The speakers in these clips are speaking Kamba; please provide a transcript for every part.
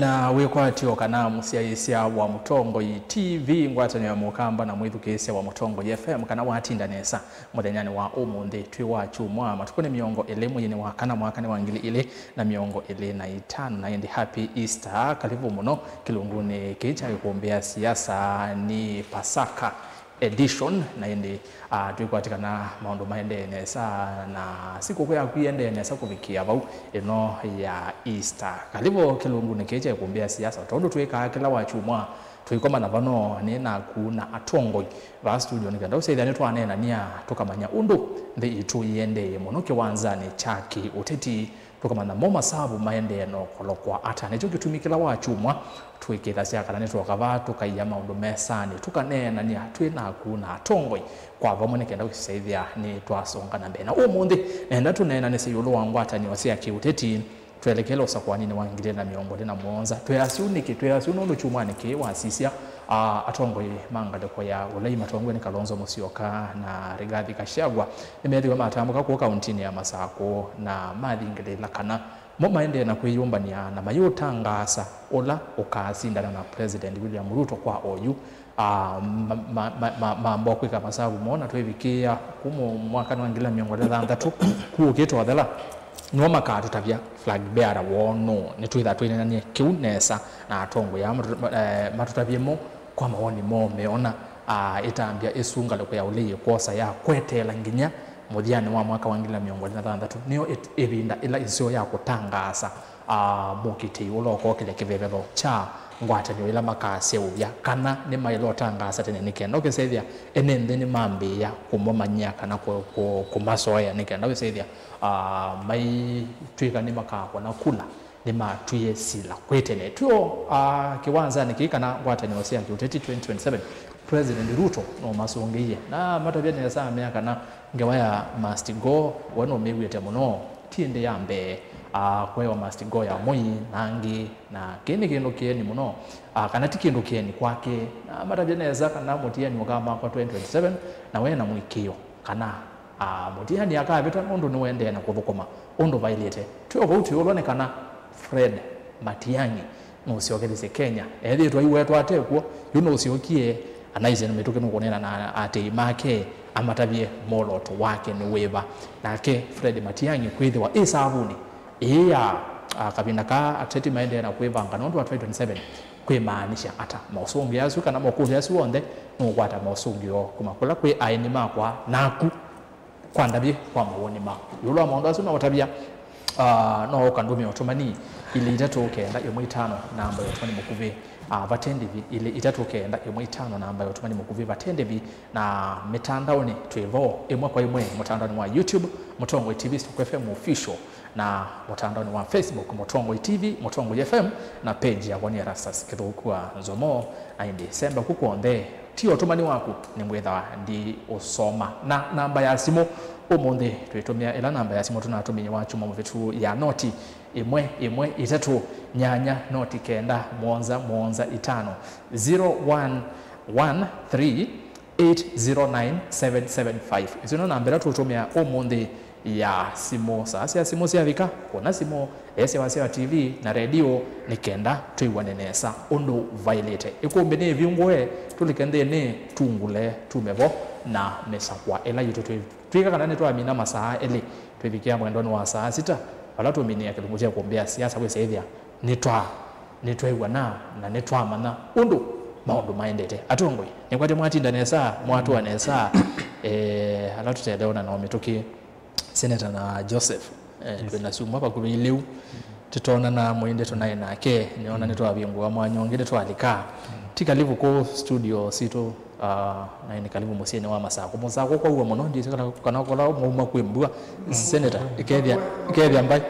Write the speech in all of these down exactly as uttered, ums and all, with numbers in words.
Na wĩkwatyo kana mũsyaĩĩsya wa Mũtongoi T V, ngwatanĩo ya Mũkamba na mwĩthukĩĩsya wa Mũtongoi F M, kana watinda nesa mũthenyanĩ wa ũmũnthĩ, twĩ wa kyumwa, matukũ nĩ mĩongo ĩlĩ mweinĩ wa kana, mwaka nĩ wa ngili ilĩ na mĩongo ĩlĩ na itano, na ĩndĩ happy Easter. Karibu mũno kĩlungunĩ kĩĩ kya kũmbĩa siasa. Nĩ Pasaka edition, na ĩndĩ, ah, twĩkwatĩ kana maũndũ maendee nesa na sikũkũ yaku iendee nesa kũvikĩa vau ĩno ya Easter. Karibu kĩlungunĩ kĩĩ kya kũmbĩa siasa. Tondũ twĩkaa kĩla wa kyumwa, tũikomana vano nĩ naku na atongoi vaa studio nĩ kenda ũsyaĩthya nĩtwaneenania, tũkamanya ũndũ nthĩ itũ iendee mũno kĩwanzanĩ kya kĩũteti. Tũkamanya mo masavu maendee na ũkolokwa ata. Nĩkyo kĩtumi kĩla wa kyumwa twĩkĩthasya kana nĩtwoka vaa tũkaia maũndũ mesanĩ, tũkaneenania twĩ naku na atongoi kwa vamwe nĩ kenda kũsyaĩthya nĩtwasonga na mbee. Na ũmũnthĩ nenda tũneenanĩsye ĩũlũ wa ngwatanĩo sya kĩũteti twelekele ũsakũaninĩ wa ngili ilĩ na mĩongo ĩlĩ na mũonza. Twĩ asu nĩkĩ? Twĩ asu nũndũ kyumwanĩ kĩĩ wasisya, a, atongoi ma ngalĩko ya ũlei matongoew'e nĩ Kalonzo Musyoka na Rigathi Gachagua nĩmethĩwe matambũka kũu kauntinĩ ya Masakũ na mathingĩlĩĩla kana mo maendee na kwĩyũmbany'a na mayũtangaasa ũla ũkaasindana na President William Ruto kwa oyu, a, ma, ma, ma, ma, mambwa kwĩka masavu moo na twĩvikĩĩa kuma mwakanĩ wa ngili ilĩ na mĩongo ĩlĩ na thanthatũ kũũkĩte ũthela, nĩmo makatũtavya flag bearer woo nũũ. Nĩtwĩthaa twĩneenany'a kĩu nesa na atongoi aa matũ-, eh, matũtavye mo kwa mawoni moo meona, a, ĩtambya ĩsu ngalĩko ya ũlei ĩkwosa ya kweteela nginya mũthyanĩ wa mwaka wa ngili ilĩ na mĩongo ĩlĩ na thanthatũ nĩyo ĩt-, ĩvinda ĩla ĩseo ya kũtangaasa, a, mũkitĩi ũla ũkookĩlya kĩvevetho kya ngwatanĩo ĩla makaseũvya kana nĩmaĩle ũtangaasa tene nĩ kenda ũkĩsethya ene nthĩ nĩmambĩĩa kũmamanyĩa kana kũ-, kũ-, kũmasoea nĩ kenda wĩsethya, a, maitw'ĩka nĩmakakũna kula nĩmatwie sila kwĩ tene. Twĩ o, a, kĩwanzanĩ kĩĩ kana ngwatanĩo sya kĩũteti twenty twenty-seven, President Ruto nũmasũngĩie na matavya nesa amea kana ngewa ya must go we nũmĩw'ĩte mũno, ti ĩndĩ ya mbee, a, kũewa must go ya Moi na angĩ, na kĩĩ nĩ kĩndũ kĩeni mũno, a, kana ti kĩndũ kĩeni kwake. Na matavya nesa kana mũtiani ũkamakwa twenty twenty-seven na we na mũĩkĩĩo kana, a, mũtiani akavĩta nũndũ nĩũendee na kũthũkũma ũndũ vaĩlĩte. Twĩ o vau twĩũlwa nĩ kana Fred Matiang'i nũsyokelisye Kenya. Ethĩĩtwe aiwetwa ate kw'o, yu nũsyokie, anaisye nĩ mĩtũkĩ nũkũneena na aatĩĩi make amatavye mwolooto wake nĩ wĩva. Nake Fred Matiang'i kwĩthĩwa ĩ savunĩ ĩĩ ya, a, kavinda kaa ateti maendee na kwĩvanga nũndũ wa twenty twenty-seven kwĩmaanisha ata? Mosũngĩo asu kana mokũlyo asu onthe nũũkwata mosũngĩo kuma kũla kwĩ aeni makwa naku. Kwa ndavye kwa mawoni maku ĩũlũ wa maũndũ asu no ũtavya, ah, no ũka ndũmĩa ũtũmani ilĩ itatũ kenda ĩmwe itano namba ya ũtũmani mũkuvĩ, ah, vate ndĩvi, ilĩ itatũ kenda ĩmwe itano namba ya ũtũmani mũkuvĩ vate ndĩvi, na mĩtandaonĩ twĩ vo ĩmwe kwa ĩmwe mũtandaonĩ wa YouTube, Mũtongoi T V Stock F M Official, na mũtandaonĩ wa Facebook, Mũtongoi T V, Mũtongoi F M, na page yakwa nĩ Erastus Kĩthũku wa Nzomo, na ĩndĩ semba ku kw'onthe. Ti ũtũmani waku nĩngwĩthawa ndiũsoma. Na namba ya simũ ũmũnthĩ twĩtũmĩa ĩla namba ya simũ tũnatũmĩie wa kyumwa mũvĩtu ya noti ĩmwe ĩmwe itatũ nyanya noti kenda mũonza mũonza itano, zero one one three eight zero nine seven seven five. Ĩsu nĩyo namba ĩla tũũtũmĩa ũmũnthĩ ya simũ. Saa sya simũ syavika, kũna simũ, eesya wasya wa T V na redio nĩ kenda twĩw'ane nesa ũndũ vaĩlĩte. Ĩkũmbĩ nĩ ĩvingũe, tũlike nthĩnĩ, tungule, tume vo, na mĩsakũa ĩla yitũ twĩ-, twĩka kana nĩtwamina masaa elĩ, twĩvikĩa mwendonĩ wa saa sita, vala tũminĩa kĩlungu kya kũmbĩa siasa wĩsaĩthya nĩtwa-, nĩtwew'ana na nĩtwamanya ũndũ maũndũ maendete. Atongoi, nĩkwatya mwatinda nesa, mwatũa nesa, eh, ala tũteleona na o mĩtũkĩ. Seneta na Joseph, eh, twĩ na syumwa vakuvĩ ilĩu tũtonana, mũindĩ tũnaĩ nake, nĩona nĩtwavingũa mwanya ũngĩ nĩtwalika. Ti kalivu kũ studio sitũ, ah, na nĩ kalivu mũsyĩnĩ wa Masakũ. Mũsakũ kwaua mũno, ndiĩsĩ kana, kana kũla mwauma kwĩ mbua. Seneta, ĩkethya, ĩkethya mbai.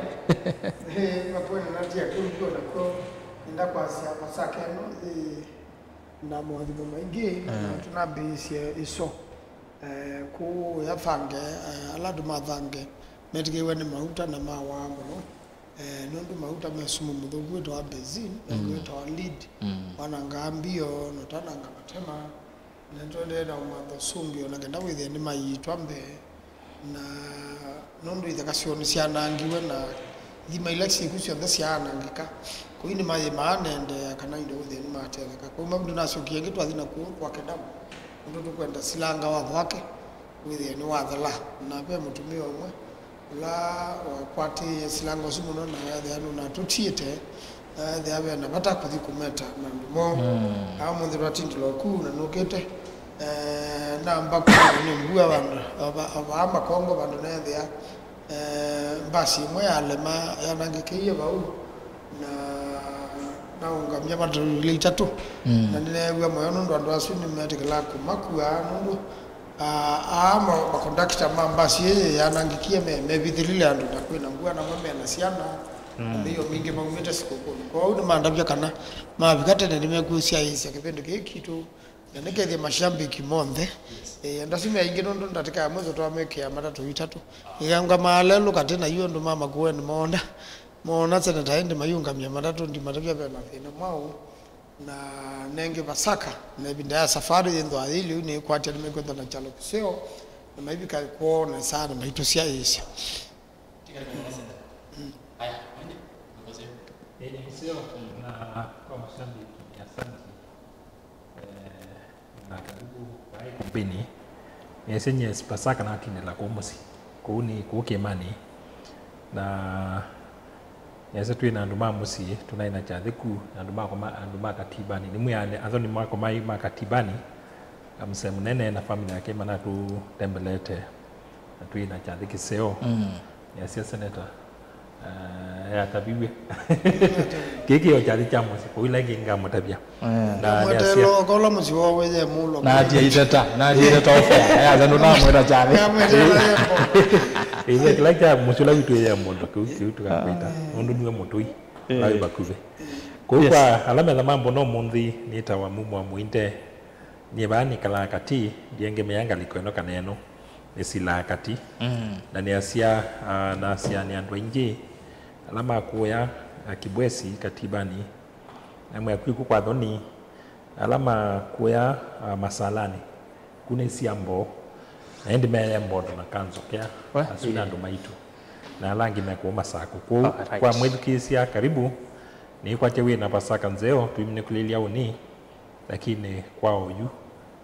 Eh, makwene natia kĩu kyo nakyo, nenda kwasya Pasaka ĩno, eh, na moathimo maingĩ, na tũnambĩĩsye ĩso. Eh, kũu ya Thange, eh, ala andũ ma Thange metĩkĩiwe nĩ mauta na mawaa mũno. Eh, nũndũ mauta me sumu mũthũku wĩtawa benzene, na ũngĩ wĩtawa lead, wanangaa mbio, na ũtananga matema, na nĩtũendee na ũmantha ũsũngĩo na kenda wĩthĩe nĩmayiitwa mbee, na nũndũ itheka syoo nĩsyanangiwe, na Ithima ila syĩku syonthe syaanangĩka. Kũu nĩmayĩmaa na endeea kana indo ũthĩa nĩmatetheka. Kũu mavindu nasyokie ĩngĩ twathi nakuo kwake Damu, nũndũ tũkwenda silanga watho wake wĩthĩe nĩwathela. Na ve mũtumĩa ũmwe ũla wakwatĩĩe silanga ũsu mũno na ethĩa nũnatũtiĩte, na ethĩa ve na vata kũthi kũmeta na andũ moo. Mm. Aa ũmũnthĩ twatindĩla ũkuu na nũkĩte, eh, namba kũnĩ mbua vandũ, o va-, o vaa Makongo vandũ neethĩa Eh, mbasi ĩmwe yalema yanangĩkĩie vau, na naũngamya matatũ ila itatũ. Mm. Na nĩneew'a mũyo nũndũ andũ asu nĩmetĩkĩlaa kũmakua, nũndũ, ah, aa ma-, makondakita ma mbasi ĩĩ yanangĩkie me-, mevithĩlile andũ, na kwĩna mbua, namo mena syana, na mĩio mingĩ maumĩte sikũkũnĩ. Kwoou nĩmandavya kana mavika tene nĩmekwĩsyaĩĩsya kĩvĩndĩ kĩĩ kitũ. Na nĩkethie mashambiki monthe, eh, andũ asu me aingĩ nũndũ ndatĩka ya mwĩso twamekĩa matatũ itatũ. Ĩkanga maalelũka tena yu andũ ma Makueni moona, moona seneta ĩndĩ mayũngamya matatũ, ndimatavya ve na thĩna mwaũ. Na nengĩ Pasaka, na ĩvinda ya safari yĩnthwa yĩlĩ ũu nĩkwatya nĩmekwenda na kyalo kĩseo, na maivika kwoo na saa na maitũsyaĩĩsya. Aya, mwende, mkose. Ĩĩ, nĩ mũseo na kwa mashabiki, asante. Eh, na karibu kwa ikumbini. Nĩasya nyie Pasaka natindĩla kũu mũsyĩ. Kũu nĩ kũu kĩĩmanĩ. Na nĩasya twĩ na andũ ma mũsyĩ, tũnaĩ na kyathĩ ku, na andũ makwa ma, andũ ma Katibani. Nĩmwĩanĩ, athoni makwa maĩ ma Katibani, na mzee mũnene na family yake manatũtembelete. Na twĩ na kyathĩ kĩseo. Mm. Nĩasya seneta, eh, yataviw'e. Kĩĩ kĩo kyathĩ kya mũsyĩ, kũu ila ĩngĩ ngamũtavya. Eh. Na nĩasya, kola mũsyĩ woo wĩye mũlo. Na atia iteta, na atia iteta ofea. Aya, andũ namwĩta kyathĩ. Namwĩta kyathĩ. Ĩĩ, kĩla kya mũsyĩ ũla witũ ĩye mũndũ, kĩu, kĩu tũkakwĩta. Nũndũ nĩwe mũtũi. Eh. Ũla wĩ vakuvĩ. Kũu kwa ala metha mambona ũmũnthĩ, nĩtawa Mumo wa Mũinde. Nyie vaa nĩkalaa Kati, ndiengemea ngalĩko ĩno kana ĩno, nĩsilaa Kati. Mm. Na nĩasya, ah, nasya nĩ andũ aingĩ ala makũya, ah, Kibwesi, Katibani, na mwĩaku ĩku kwa Thoni, ala makũya, ah, Masalani, ku nĩ Siambo, na ĩndĩ meyembondo na kanzokea, we, asu nĩ andũ maitũ, na ala angĩ mekũũ Masakũ. Kwoou, oh, right, kwa mwĩthukĩĩsya, karibu, nĩkwatya wĩ na Pasaka nzeo, tũimĩnĩkũlĩlya ũnĩ, lakini kwa oyu,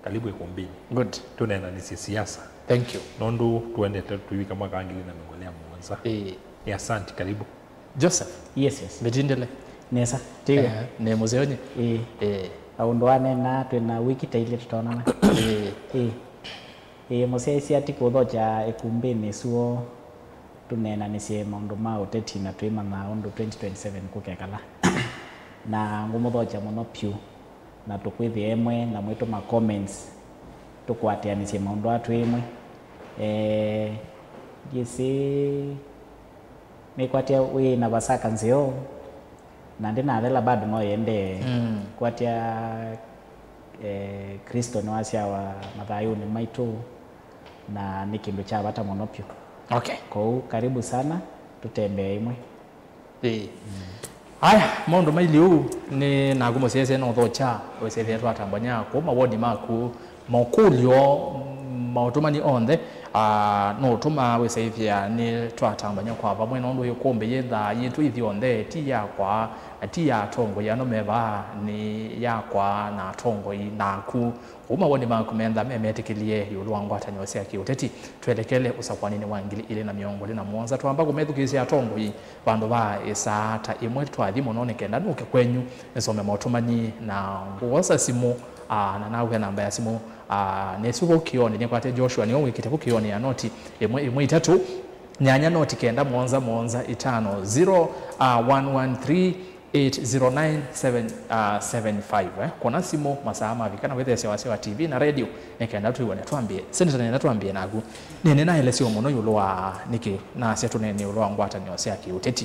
karibu ikumbini. Good. Tũneenanĩsye siasa. Thank you. Nũndũ tũendete tũivika mwaka wa ngili na mĩongo ĩlĩ na mũonza. Ĩĩ. Nĩ asante, karibu. Joseph. Yes, yes. Mĩtindĩle. Nesa. Tiga. Eh, nĩ mũseo nye? Ĩĩ. Ĩĩ. Maũndũ anena twĩ na wiki ta ilĩ tũtonana. Ĩĩ. Ĩĩ. Ĩĩ, mũsyaĩĩsya ti kũthokya ikumbini suo. Tũneenanĩsye maũndũ ma ũteti na twĩmanyaa ũndũ twenty twenty-seven kũkekala. Na ngũmũthokya mũno pyũ, na tũkwĩthĩa ĩmwe na mwĩtũma comments, tũkũatĩanĩsye maũndũ aa twĩ ĩmwe. Eh, ndyĩsĩ, nĩkwatya wĩ na Vasaka nzeo, na ndĩnathela bado no yendee. Mm. Kwatya, eh, Kristo nĩwasyawa mathayũnĩ maitũ, na nĩ kĩndũ kya vata mũno pyũ. Okay. Kwoou, karibu sana, tũtembee ĩmwe. Ĩĩ. Aya, maũndũ mailye ũu, nĩ naku mũsyaĩĩsya no ũthokya, wĩsĩthĩa twatambany'a kũu mawoni maku, mokũlyo, maũtũmani onthe, ah, no ũtũma wĩsĩthĩa nĩ twatambany'a kwa vamwe, nũndũ ĩkũmbĩ yĩ nza yitũ ithyonthe, ti yakwa, na ti ya atongoi ano me vaa, nĩ yakwa na atongoi naku. Kũu mawoni maku me nza memetĩkĩlye ĩũlũ wa ngwatanĩo sya kĩũteti. Twelekele ũsakũanĩnĩ wa ngili ilĩ na mĩongo ĩlĩ na mũonza, twamba kũmethukĩĩsya atongoi vandũ va ĩsaa ta ĩmwe twathi mũno, nĩ kenda nũke kwenyu nĩsome maũtũmani na ngũosa simũ, ah, na nawĩa namba ya simũ, ah, nĩsu vau kĩonĩ, nĩkwate Joshua, nĩwe wĩkĩte vau kĩonĩ ya noti ĩmwe ĩmwe itatũ nyanya noti kenda mũonza mũonza itano, zero, ah, one one three, eight zero nine seven, ah, seven five, eh. Kũna simũ masaa mavika na wĩthesya wasya wa T V na radio, nĩ kenda twĩw'ane twambĩe. Seneta, nenda twambĩe naku. Nĩnĩnaelesya mũno ĩũlũ wa nĩkĩ nasya tũneene ĩũlũ wa ngwatanĩo sya kĩũteti.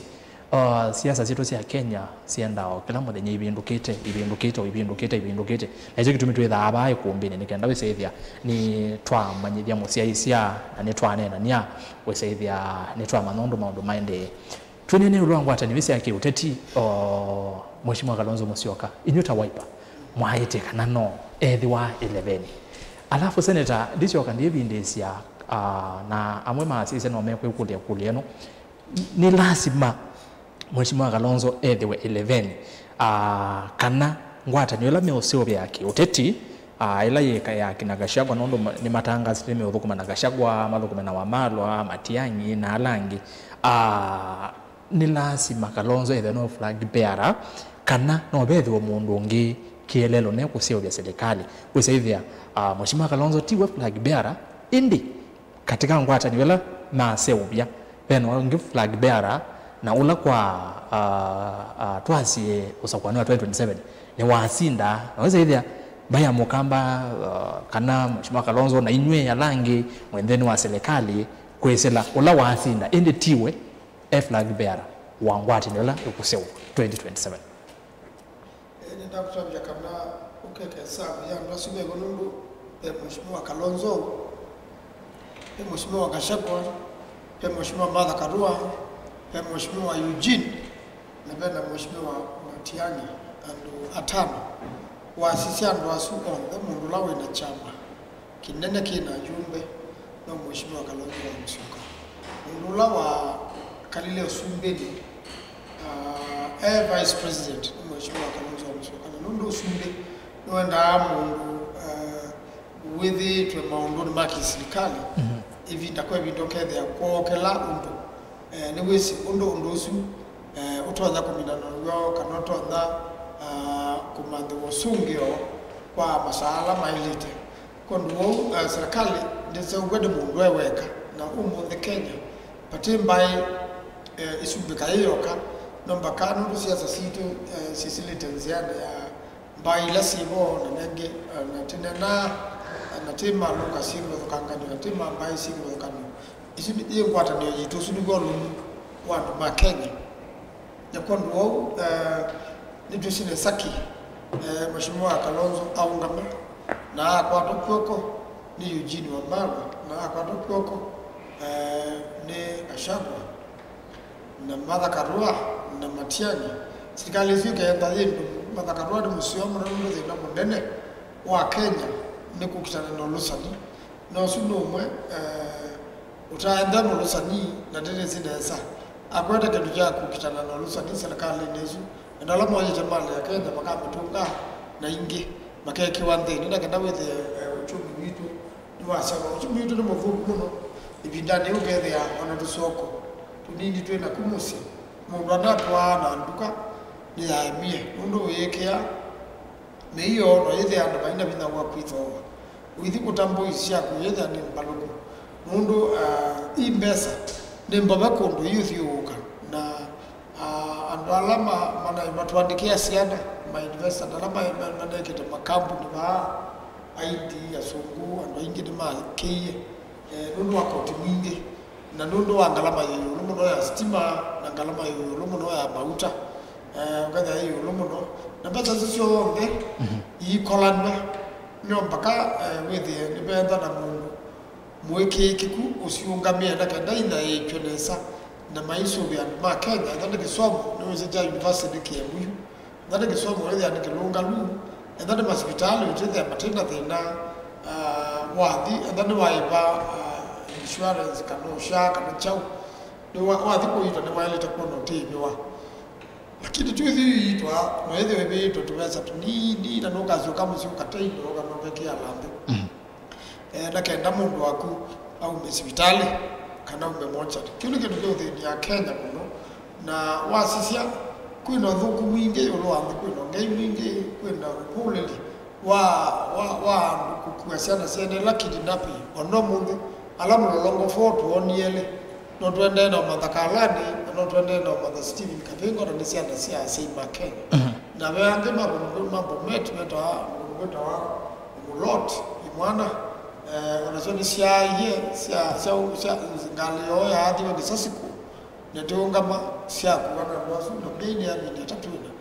Ah, siasa sitũ sya Kenya syendaa o kĩla mũthenya ivĩndũkĩte, ivĩndũkĩte, o ivĩndũkĩte, ivĩndũkĩte. Na ĩkyo kĩtumi twĩthaa vaa ĩkũmbĩnĩ nĩ kenda wĩsĩthĩa nĩ twamanyĩthya mũsyaĩĩsya na nĩ twaneenany'a wĩsĩthĩa nĩ twamanya ũndũ maũndũ maendee. Twĩneene ĩũlũ wa ngwatanĩo ii sya kĩũteti, o, Mheshimiwa Kalonzo Musyoka, inyw'ĩ ta Wiper, mwaĩtye kana no ethĩwa ĩleveni. Alafu Senator, ndisyoka ndĩvindĩĩsya, ah, na amwe maasisya no mekwĩkũlya ĩkũlyo ĩno. Nĩ lasima Mheshimiwa Kalonzo ethĩwe ĩleveni, ah, kana ngwatanĩo ĩla meũseũvya ya kĩũteti, ah, ĩla yĩ ya kina Gachagua, nũndũ ma- nĩmatangaasĩte nĩmeũthũkũma na Gachagua, mathũkũme na Wamalwa, Matiang'i na ala angĩ. Ah, nĩ lasima Kalonzo ethĩwe no flag bearer, kana no vethĩwe mũndũ ũngĩ kĩeleelo ne kũseũvya silikalĩ? Wĩsa ĩthĩa, ah, Mheshimiwa Kalonzo tiwe flag bearer, ĩndĩ katika ngwatanĩo ĩla maseũvya, ve na ũngĩ flag bearer, na ũla kwa, ah, ah, twasie ũsakũanĩ wa twenty twenty-seven nĩwasinda, na wĩsa ĩthĩa mbai ya Mũkamba, ah, kana Mheshimiwa Kalonzo na inyw'ĩ ala angĩ mwĩ nthĩnĩ wa silikalĩ kwĩsĩla ũla wasinda, ĩndĩ tiwe e flag bearer wa ngwatanĩo ĩla ĩkũseũvw'a twenty twenty-seven. Ĩĩ, nĩndakũtavya kana ũkeke hesavu ya andũ asu vew'o, nũndũ ve Mheshimiwa Kalonzo, ve Mheshimiwa Gachagua, ve Mheshimiwa Martha Karua, ve Mheshimiwa Eugene, na ve na Mheshimiwa Matiang'i, andũ atano. Wasisya andũ asu onthe, mũndũ ũla wĩ na kyama kĩnene kĩ na ayumbe no Mheshimiwa Kalonzo wa Musyoka. Mũndũ ũla wakalile ũsumbĩnĩ, ah, e vice president nĩ Mheshimiwa Kalonzo wa Musyoka. Na nũndũ ũsumbĩ nĩwendaa mũndũ, ah, wĩthĩĩtwe maũndũnĩ ma kĩsilikalĩ, mhm, ĩvinda kwa ĩvinda ũkethĩa kwookela ũndũ, eh, nĩwĩsĩ ũndũ ũndũ ũsu, eh, ũtonya kũminana naw'o kana ũtonya, ah, kũmanthĩwa ũsũngĩo kwa masaa ala maĩlĩte. Kwondũ ũu, eh, serikali ndĩseũvw'a nĩ mũndũ e weka, na ũmũnthĩ Kenya vatĩ mbaĩ, eh, isumbĩka yĩ yoka, no mbaka nũndũ siasa sitũ, eh, sisilĩte nzĩanĩ ya mbaĩ ila syĩ vo, na nengĩ, eh, na tĩnenaa, eh, na tĩ ma lũka syĩ kĩvathũkanganyo, na tĩ ma mbaĩ syĩ kĩvathũkanyo. Isu nĩ, ĩ ngwatanĩo yitũ, ũsu nĩw'o ũlũmu wa andũ ma Kenya. Na kwondũ wa ũu, eh, nĩtwĩsĩ nesa ki, eh, Mheshimiwa Kalonzo aũngama na akwatwa kw'oko nĩ Eugene Wamalwa, na akwatwa kw'oko, eh, nĩ Gachagua, na Martha Karua, na Matiang'i. Silikalĩ ĩsu ĩkeenda yĩ ndũmu. Martha Karua nĩ mũseo mũno nũndũ thĩna mũnene wa Kenya nĩ kũkitana na ũlũsani. Na ũsu nĩ ũmwe, eh, ũtaenda mũlũsani na ndĩnĩsĩ nesa akwete kĩndũ kya kũkitana na ũlũsani silikalĩnĩ ĩsu. Andũ ala moyĩte malĩ ya Kenya makamĩtũnga na ingĩ makekĩwa nthĩnĩ, na kenda wĩthĩe, eh, ũkyũmi witũ nĩwasyawa. Ũkyũmi witũ nĩ mũthũku mũno ĩvindanĩ yĩu, ũkethĩa ona tũsoko tũnini twĩ naku mũsyĩ, mũndũ anatwaa na nduka nĩyaemie, nũndũ wĩĩkĩa mĩio no yĩthĩa andũ maina vinya wa kwĩthooa. Ũithi kũta mbũi syaku yĩthĩa nĩ mbalũku, nũndũ, ah, i mbesa nĩ mbove kũndũ iũthyũũka, na, ah, andũ ala ma-, manaĩ matũandĩkĩa syana, ma investor, ala ma-, ma-, manekĩte makambuni vaa, aindi, asũngũ, andũ aingĩ nĩmakĩie, eh, nũndũ wa koti mwingĩ. Na nũndũ wa ngalama yĩ ĩũlũ mũno ya sitima na ngalama yĩ ĩũlũ mũno ya mauta, eh, ũkethĩa yĩ ĩũlũ mũno, na mbesa isu syonthe, mhm, iikolanw'a, no mbaka, eh, wĩthĩe nĩvenda na mũndũ mũĩkĩĩkĩku ũsiũngamĩe na kenda inyaĩĩkw'e nesa na maisũvĩa andũ ma Kenya. Ethwa nĩ kĩsomo, nĩwĩsĩ kya university nĩ kĩemu yu. Ethwa nĩ kĩsomo, wĩthĩa nĩ kĩlũngalu. Ethwa nĩ masivitalĩ, ũtĩthĩa matina thĩna, ah, wathi. Ethwa nĩ waĩva, ah, insurance kana ũsyaa kana kyaũ, nĩwa-, wathi kũiitwa nĩwaĩlĩte kwona ũtĩĩmĩwa. Lakini twĩthi ũiitwa, no ĩthĩwe ĩvĩĩtwe tũvesa tũnini, na nũkasyoka mũsyĩ ũkateindoka na ũkekĩala nthĩ. Mm. Eh, na kenda mũndũ waku aume sivitalĩ kana aume mochari. Kĩu nĩ kĩndũ kĩũthĩnĩa Kenya mũno, na wasisya, kwĩna ũthũku mwingĩ ĩũlũ wa nthĩ, kwĩna ũngei mwingĩ, kwĩna ũkũlĩli wa, wa, wa andũ kũkua syana syene ĩla kidnapping. Ona ũmũnthĩ, ala Mũlolongo Four twonie elĩ, no tũendee na ũmatha Kalani, na no tũendee na ũmatha Stephen Kavingo, na nĩ syana sya asyai ma Kenya. Mhm. Na ve angĩ ma kũndũ kwĩ ma Bomet, metawa kũndũ kwĩtawa Mulot, imwana, eh, onasyo nĩsyaaie sya, sya, sya ngalĩ yoo yaathiwe kĩsasi kũu, na tiũngama syakua na andũ asu, na mĩei nĩ ya mĩeni ĩtatũ ĩna.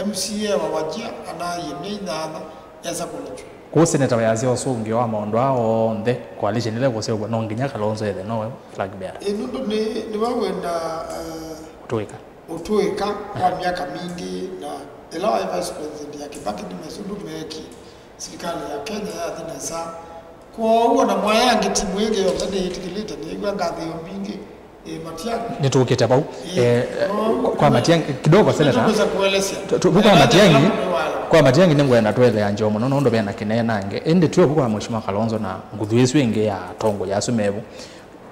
M C A wa Wajir anaaie myei nyanya esa kũlĩkywa. Kũu seneta wĩasya ũsũngĩo wa maũndũ aa onthe, coalition ĩla ĩkũseũvw'a, no nginya Kalonzo ethĩwe nowe flag bearer. Ĩ, nũndũ nĩ, nĩwe wĩna, eh, ũtũĩka. Ũtũĩka wa myaka mingĩ, na ĩla waĩ vice president ya Kibaki nĩmesĩ ũndũ meekie silikalĩ ya Kenya yathi nesa. Kwoou ona mwaĩ angĩ timu ĩngĩ yonthe nĩyĩtĩkĩlĩte, nĩyĩw'a ngathĩĩo mbingĩ Nĩtũkĩte vau. Eh, kwa, kwa Matiang'i kidogo, Senator. Tu- tu- kwa Matiang'i, kwa Matiang'i nĩngwenda tweleange mũno nũndũ vena kĩneenange. Ĩndĩ twĩ vu kwa Mheshimiwa Kalonzo na nguthu ĩsu ĩngĩ ya atongoi asu mevu.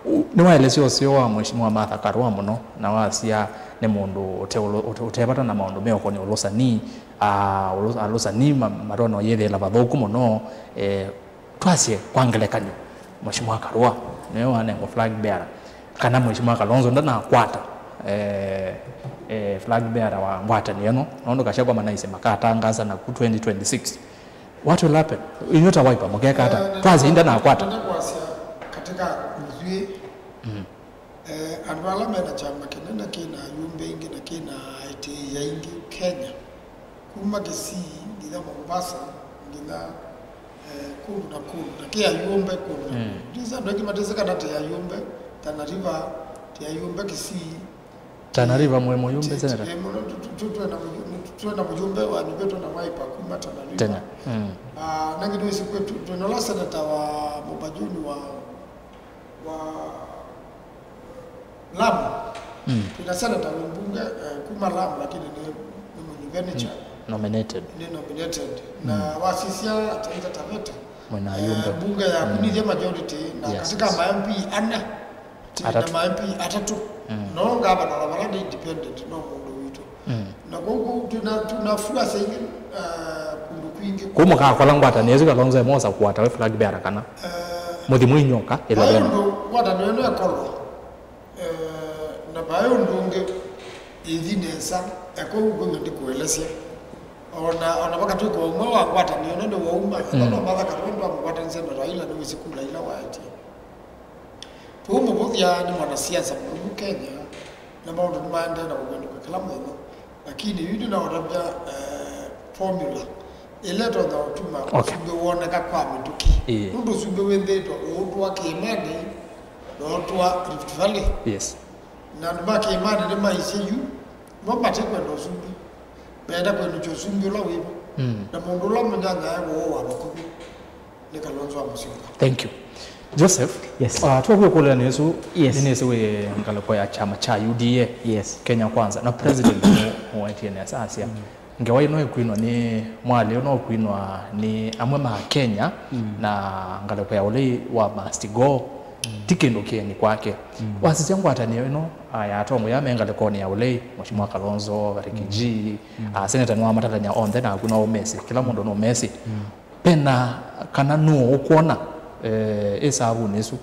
U- nĩwaelesya ũseo wa Mheshimiwa Martha Karua mũno, na wasya nĩ mũndũ ũte ũlo- ũte- ũte vata na maũndũ meũkonĩ ũlũsani. Ah, ũlũ- alũsani ma- matonya ũyĩthĩĩla vathũku mũno. Eh, Twasye, kwa ngelekany'o, Mheshimiwa Karua nĩwe wanengwa flag bearer, kana Mheshimiwa Kalonzo ndanakwata, eh, eh, flag bearer wa ngwatanĩo ĩno, nũndũ Gachagua manaisye makatangasa naku twenty twenty-six. What will happen? Inyuĩ ta Wiper mũkeka ata? Twasye ĩndĩ ndanakwata. Nenda kwasya katika nguthu ĩĩ, eh, andũ ala mena kyama kĩnene kĩna ayumbe aingĩ na kĩna aĩtĩĩi aingĩ Kenya, kuma Kisii nginya Mombasa, nginya, eh, kũndũ na kũndũ, na kĩ ayumbe kũndũ na kũndũ. Ndĩsĩ andũ aingĩ matĩsĩ kana tĩ ayumbe Tana River, tĩ ayumbe Kisii. Tana River mwĩ mũyumbe, Senator? Tĩ- tĩ- mũno, tu- tu- tu- twĩ na mũyu- twĩ na mũyumbe wa nyũmba ĩtũ na Wiper kuma Tana River. Tena. Mm. Ah, nangi nĩwĩsĩ kwĩ tu- twĩ na ũla senator wa Mũmbajuni wa wa Lamu. Mm. Twĩna senator wĩ mbunge, eh, kuma Lamu, lakini nĩ, nĩ mũnyuvenica. Nominated. Nĩ nominated. Na wasisya Taita Taveta, mwĩna ayumbe, eh, mbunge ya kunithya majority, na katika ma M P ana, tĩ na ma M P atatũ. No ngavana wa vala nĩ independent, no mũndũ witũ. Mm. Na kwoou twĩna, twĩna fuasa ingĩ, uh, kũndũ kwingĩ. Kũu mũkakola ngwatanĩo ĩsu Kalonzo emosa kũkwata we flag bearer kana mũthi mũinyoka ĩla vena. Vai ũndũ ngwatanĩo ĩno ĩkolwa, eh, na vai ũndũ ũngĩ ĩthi nesa, eko ũkwĩw'a ndĩkũelesya. Ona, ona vakatwĩka ũmwe wa ngwatanĩo ĩno nĩwauma, ĩla no Martha Karua ndwamũkwatanĩsya na Raila, nĩwĩsĩ kula ila waetie. Tũũmũvũthya nĩ mwanasiasa mũlũmu Kenya, na maũndũ nĩmaendee na kũvĩndũka kĩla mũthenya, lakini yu ndĩnaũtavya, eh, formula ĩla ĩtonya ũtuma ũsumbĩ woneka kwa mĩtũkĩ. Nũndũ ũsumbĩ wĩthĩĩtwe ũũtũa kĩĩmanĩ na ũtũa Rift Valley. Yes. Na andũ ma kĩĩmanĩ nĩmaisye yu mo matikwenda ũsumbĩ, meenda kwĩnũkya ũsumbĩ ũla wĩvo. Na mũndũ ũla mũnyanyae woo wa vakuvĩ nĩ Kalonzo wa Musyoka. Thank you. Joseph, yes, uh, twakwĩkũlĩanĩa ĩsu, yes, nĩnĩsĩ wĩ ngalĩko ya kyama kya U D A, yes, Kenya Kwanza, na president nĩwaetie nesa asya, ngewa ĩno ĩkwinwa nĩ mwalĩu, no kwinwa nĩ amwe ma Kenya, na ngalĩko ya ũlei wa must go ti kĩndũ kĩeni kwake. Wasisya ngwatanĩo ĩno, uh, ya atongoi aa me ngalĩkonĩ ya ũlei, Mheshimiwa Kalonzo, Ricky G, uh, senator nĩwamatalany'a onthe, naku no ũmesĩ, kĩla mũndũ no ũmesĩ. Vena kana nũũ ũkwona, eh, ĩsavunĩ ĩsu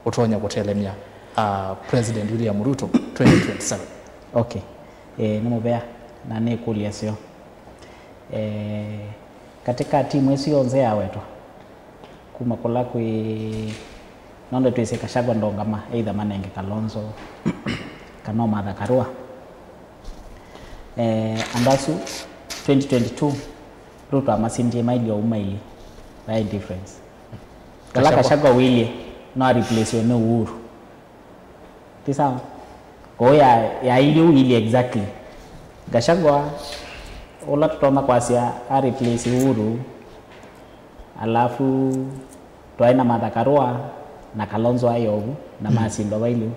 ũtonya kũtelemya, ah, President William Ruto twenty twenty-seven? Okay. Eh, nĩ mũvea na nĩ ĩkũlyo ĩseo. Eh, katika timu ĩsu yonthe yawetwa, kuma kũla kwĩ, nonde twĩsĩ Gachagua ndongama, either manenge Kalonzo kana Martha Karua. Eh, andũ asu twenty twenty-two, Ruto amasindie mailye ũu mailye. Vai difference. Vala Gachagua. Gachagua wĩlye, no a replace we nĩ Uhuru. Ti sawa? Kwoou ya, yailye ũu ilye exactly. Gachagua, ũla tũtonya kwasya a replace Uhuru, alafu twaĩ na Martha Karua na Kalonzo aĩ ovu, na masindwa vailye ũu.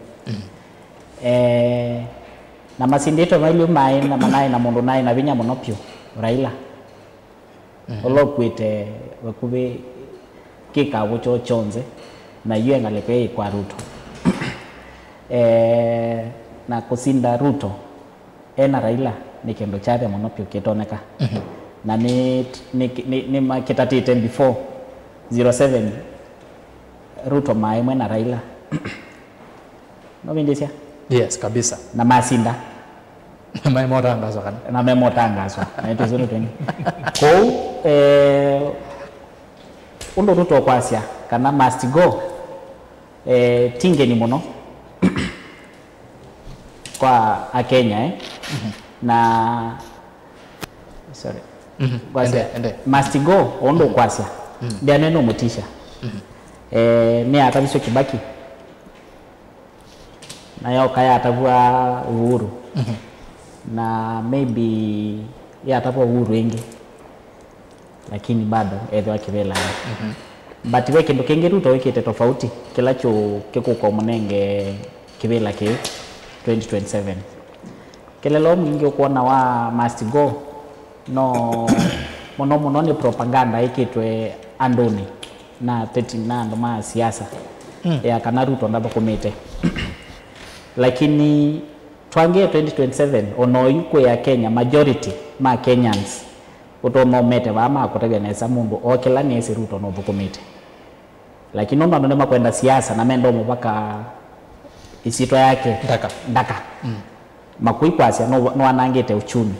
Eh, na masindĩtwe vailye ũu maĩ na, manaĩ na mũndũ naĩ na vinya mũno vyũ, Raila. Ũla ũkuĩte vakuvĩ kĩkavũ kyoo kyonthe, na yu e ngalĩko ĩĩ kwa Ruto. Eh, na kũsinda Ruto e na Raila nĩ kĩndũ kyathe mũno vyũ kĩtoneka. Na nĩ, nĩ, nĩ, nĩmakĩtatĩte before zero seven, Ruto maĩ mwe na Raila. Novindĩsya? Yes, kabisa. Na masinda. Na maĩ motangaswa kana? Na me motangaswa. Na ĩtũsũnĩ twengi. Kwoou, eh, ũndũ tũtokwasya kana must go, eh, ti ngeni mũno kwa Akenya, eh? Na, sorry. Kwasya, ende, ende. Must go, ũndũ ũkwasya. Ndĩanene ũmũtisha. Eh, nĩ ataviswe Kibaki. Na yoka yatavw'a Uhuru. Na maybe yatavw'a Uhuru ĩngĩ. Lakini bado ethĩwa kĩvĩlanĩ. But ve kĩndũ kĩngĩ Ruto wĩkĩte tofauti, kĩla kĩũ-, kĩkũka ũmũnenge kĩvĩla kĩĩ twenty twenty-seven. Kelelo mwingĩ ũkwona wa must go, no mũno mũno nĩ propaganda ĩkĩtwe andũnĩ na petting na andũ ma siasa, mm, ya kana Ruto ndathũkũmĩte. Lakini twangĩe twenty twenty-seven, ona oyu kwĩ Akenya, majority ma Kenyans ũtonya ũmete vaa makũtavya nesa mũndũ okĩla nĩesĩ Ruto nũthũkũmĩte. Lakini nũndũ andũ nĩmakwenda siasa na menda ũmũvaka ĩsyĩtwa yake ndaka, ndaka. Mm. Makũi kwasya nũ-, nũanangĩte uchumi.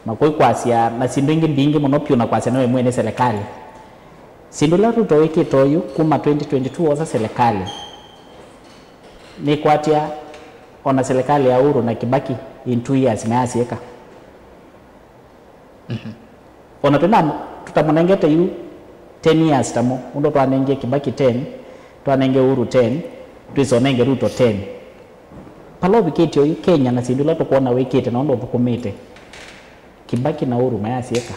Makũi kwasya na syĩndũ ingĩ mbingĩ mũno piũ na kwasya nĩwe mwene serikali. Syĩndũ ila Ruto wĩkĩte oyu kuma twenty twenty-two osa serikali, nĩkwatya ona serikali ya Uhuru na Kibaki in two years mayasyĩka. Mhm. Ona twĩna, tũtamũnengete yu ten years tamo, ũndũ twanengie Kibaki ten, twanenge Uhuru ten, twĩsonenge Ruto ten. Pala ũvikĩte oyu Kenya na syĩndũ ila tũkwona wĩkĩte na ũndũ ũthũkũmĩte, Kibaki na Uhuru mayasyĩka.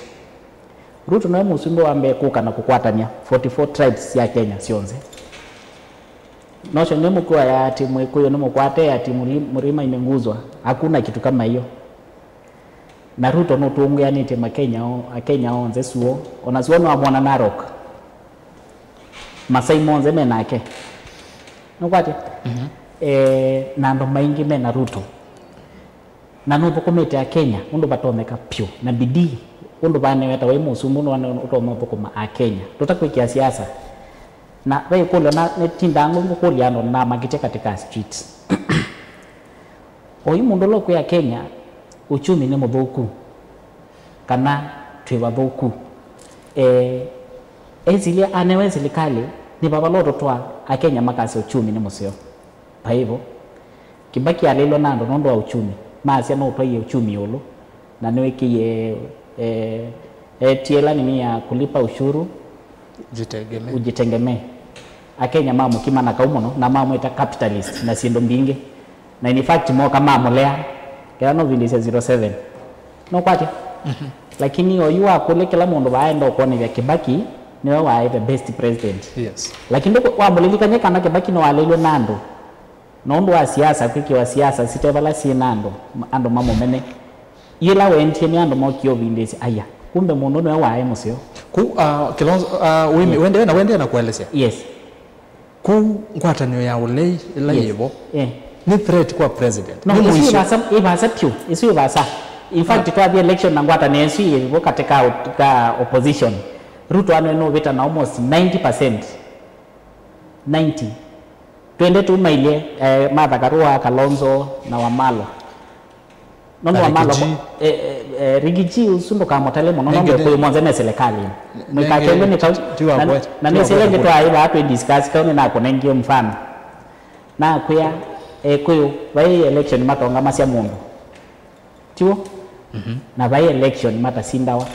Ruto nĩwe mũsumbĩ wa mbee kũka na kũkwatany'a forty-four tribes sya Kenya syonthe. Notion nĩ mũkuaya ati Mwĩkũyũ nĩ mũkwate ati mli-, mlima imeguzwa. Hakuna kitu kama hiyo. Na Ruto nũtũngĩanĩtye Makenya o-, Akenya onthe suo, ona suo nĩwamwona Narok. Masai monthe me nake. Nũkwatya? Mhm. Eh, na andũ maingĩ me na Ruto. Na nũthũkũmĩte Akenya ũndũ vatonyeka pyũ, na bidii ũndũ vaneweta wĩ mũsumbĩ ũndũ wane ũtonya ũthũkũma Akenya. Tũtakwĩkĩa siasa. Na ve ĩkũlyo na nĩtindaa ngũkũlya andũ na makĩtya katika streets. Oyu mũndũ ũla ũkwĩa Kenya, uchumi nĩ mũthũku, kana twĩ vathũku. Eh, esilya anewe silikalĩ, nĩ vavala ũtũtwaa Akenya makasya uchumi nĩ mũseo. Vaivo. Kibaki alĩlwe na andũ nũndũ wa uchumi. Maasya no ũtwaie uchumi ĩũlũ, na nĩwĩkĩie, eh, etie ĩla nini ya kulipa ushuru Jitegemee. Ujitegemee. Akenya mamũkima na kau mũno na mamwĩta capitalist na syĩndũ mbingĩ. Na in fact moka mamũlea. Kĩla no vindĩsya zero seven. Nũkwatya? Mhm. Lakini oyu wakũlya kĩla mũndũ vaaenda ũkwonethya Kibaki nĩwe waĩ the best president. Yes. Lakini ndũkũ-, wamũlilikany'a kana Kibaki nĩwalĩlwe na andũ. Na ũndũ wa siasa, kwĩkĩwa siasa site vala syĩ na andũ, andũ mamũmene. Yĩla wendie nĩ andũ mokie ũvindĩsya, aya, kumbe mũndũ nĩwe waĩ mũseo. Ku, uh, Kilonzo, uh, wĩmi-, wendee na, wendee na kuelesya. Yes. Ku ngwatanĩo ya ũlei ĩla, yes, yĩvo, eh, nĩ threat kwa president. No, nĩ ĩsu mũisyo. Ĩvasa, ĩvasa pyũ, ĩsu ĩvasa. In fact, ah, twathi election na ngwatanĩo ĩsu yĩvo katika op-, ka opposition. Ruto anwe nũvĩta na almost ninety percent. Ninety. Twende tu mailye, eh, Martha Karua, Kalonzo na Wamalwa. Nũndũ wa malo, Rigiji. Eh, eh, eh, Rigiji ũsu ndũkamũtale mũno, nũndũ Nengene. Kũyũ monthe me silikalĩ. Nenge Mwĩkakengwe nĩ kau, ti wa na, kwe-, na ti wa nĩsĩle kwe-, ngĩtwaa ĩvaa twĩ discuss kau nĩnakũnengie mfano. Nakwĩa, eh, Kũyũ, vai election matonga masya mũndũ. Tiw'o? Mhm. Na vai election matasindawa.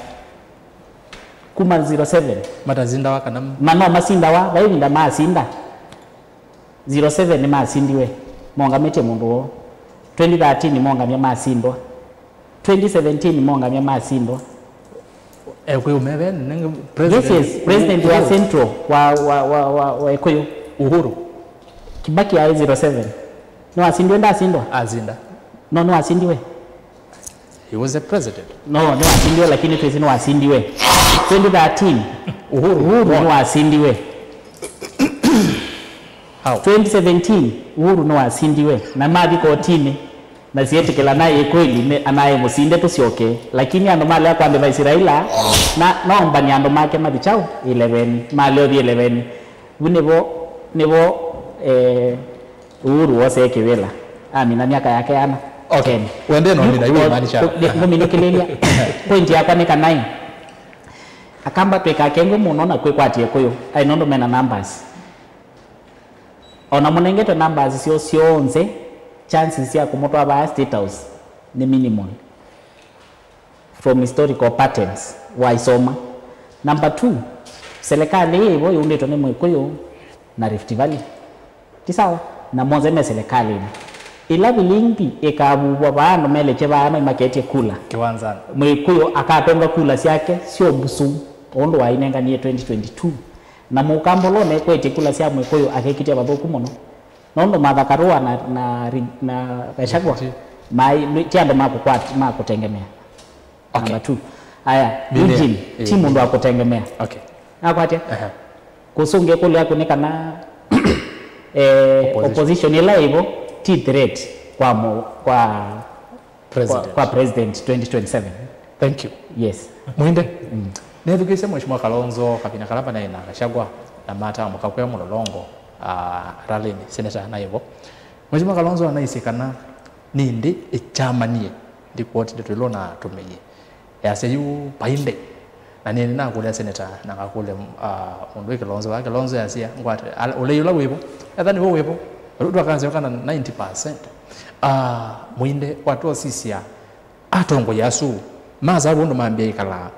Kuma zero seven. Matasindawa kana m- Ma no masindawa, vai vinda masinda. Zero seven nĩmasindiwe, mongamĩtye mũndũ woo. Twenty thirteen mongamya masindwa. Twenty seventeen mongamya masindwa. Ekwe umeve nenge Yes, president. Yes, president wa Uhuru. Central wa, wa, wa, wa, wa Ikuyu. Uhuru. Kibaki aĩ zero seven. Nĩwasindiwe, ndasindwa? Asinda. No, nĩwasindiwe. He was a president. No, nĩwasindiwe, lakini twĩsĩ nĩwasindiwe. Twenty thirteen, Uhuru. Uhuru nĩwasindiwe. How? Twenty seventeen, Uhuru nĩwasindiwe. Na mathi kotinĩ, na sietĩkĩla naĩ kweli nĩ anaĩ mũsinde tũsyoke. Lakini andũ malea kwa device Raila, na nombani andũ make mathi chao eleven, maleothi eleven. Vu nĩvo, nĩvo, eh, Uhuru wosee kĩvĩla. Amina myaka yake yana. Okay. Ten. Wende no mina iwe imaanisha. Ngũminũkĩlĩlya. Point yakwa nĩ kanai. Akamba twĩkakengwe mũno na kwĩkwatie kũyũ. Ai nũndũ mena numbers. Ona mũnengete numbers syo syonthe, chances sya kũmũtwaa vaa State House nĩ minimal. From historical patterns waisoma. Number two, serikali ĩvo yũndĩtwe nĩ Mwĩkũyũ na Rift Valley. Ti sawa? Na monthe me serikalĩnĩ. Ĩla vilingi ĩkavuvwa vaa andũ melekye vaa maimaketye kula. Kĩwanzanĩ. Mwĩkũyũ akatonga kula syake syo mbusu, ũndũ wainenganie twenty twenty-two. Na Mũkamba ũla ũnekwetye kula sya Mwĩkũyũ akekĩtya vathũku mũno. Nũndũ Martha Karua na, na, na Gachagua maĩ, ti andũ ma kũkwat-, ma kũtengemea. Okay. Number two. Aya, Eugene, eh, ti mũndũ wa kũtengemea. Okay. Nakwatya? Aha. Kũsũngĩa kũlya kũnĩ kana, eh, opposition. Opposition ĩla ĩvo ti threat kwa mũ-, kwa, kwa president. Kwa president twenty twenty-seven. Thank you. Yes. Mwinde. Mm. Nethukĩĩsye Mheshimiwa Kalonzo kavinda kala vanaĩ na Gachagua na mataamũka kwĩa mũlolongo, ah, rallyinĩ, seneta naivo. Mheshimiwa Kalonzo anaisye kana nĩ ĩndĩ ĩkyamanie, ndikwoti ndeto ĩla ũnatũmĩie. Yasya yu painde. Na nĩ nakũlya seneta na ngakũlya, ah, mũndũ wĩ Kilonzo, wa Kilonzo yasya ngwate, ala, ũlei ũla wĩvo. Etha nĩw'o wĩvo. Rĩu twakanzĩa kana ninety percent. Ah, Mwinde, watwosisya atongoi asu, masaa vũndũ mambia ĩkalaa.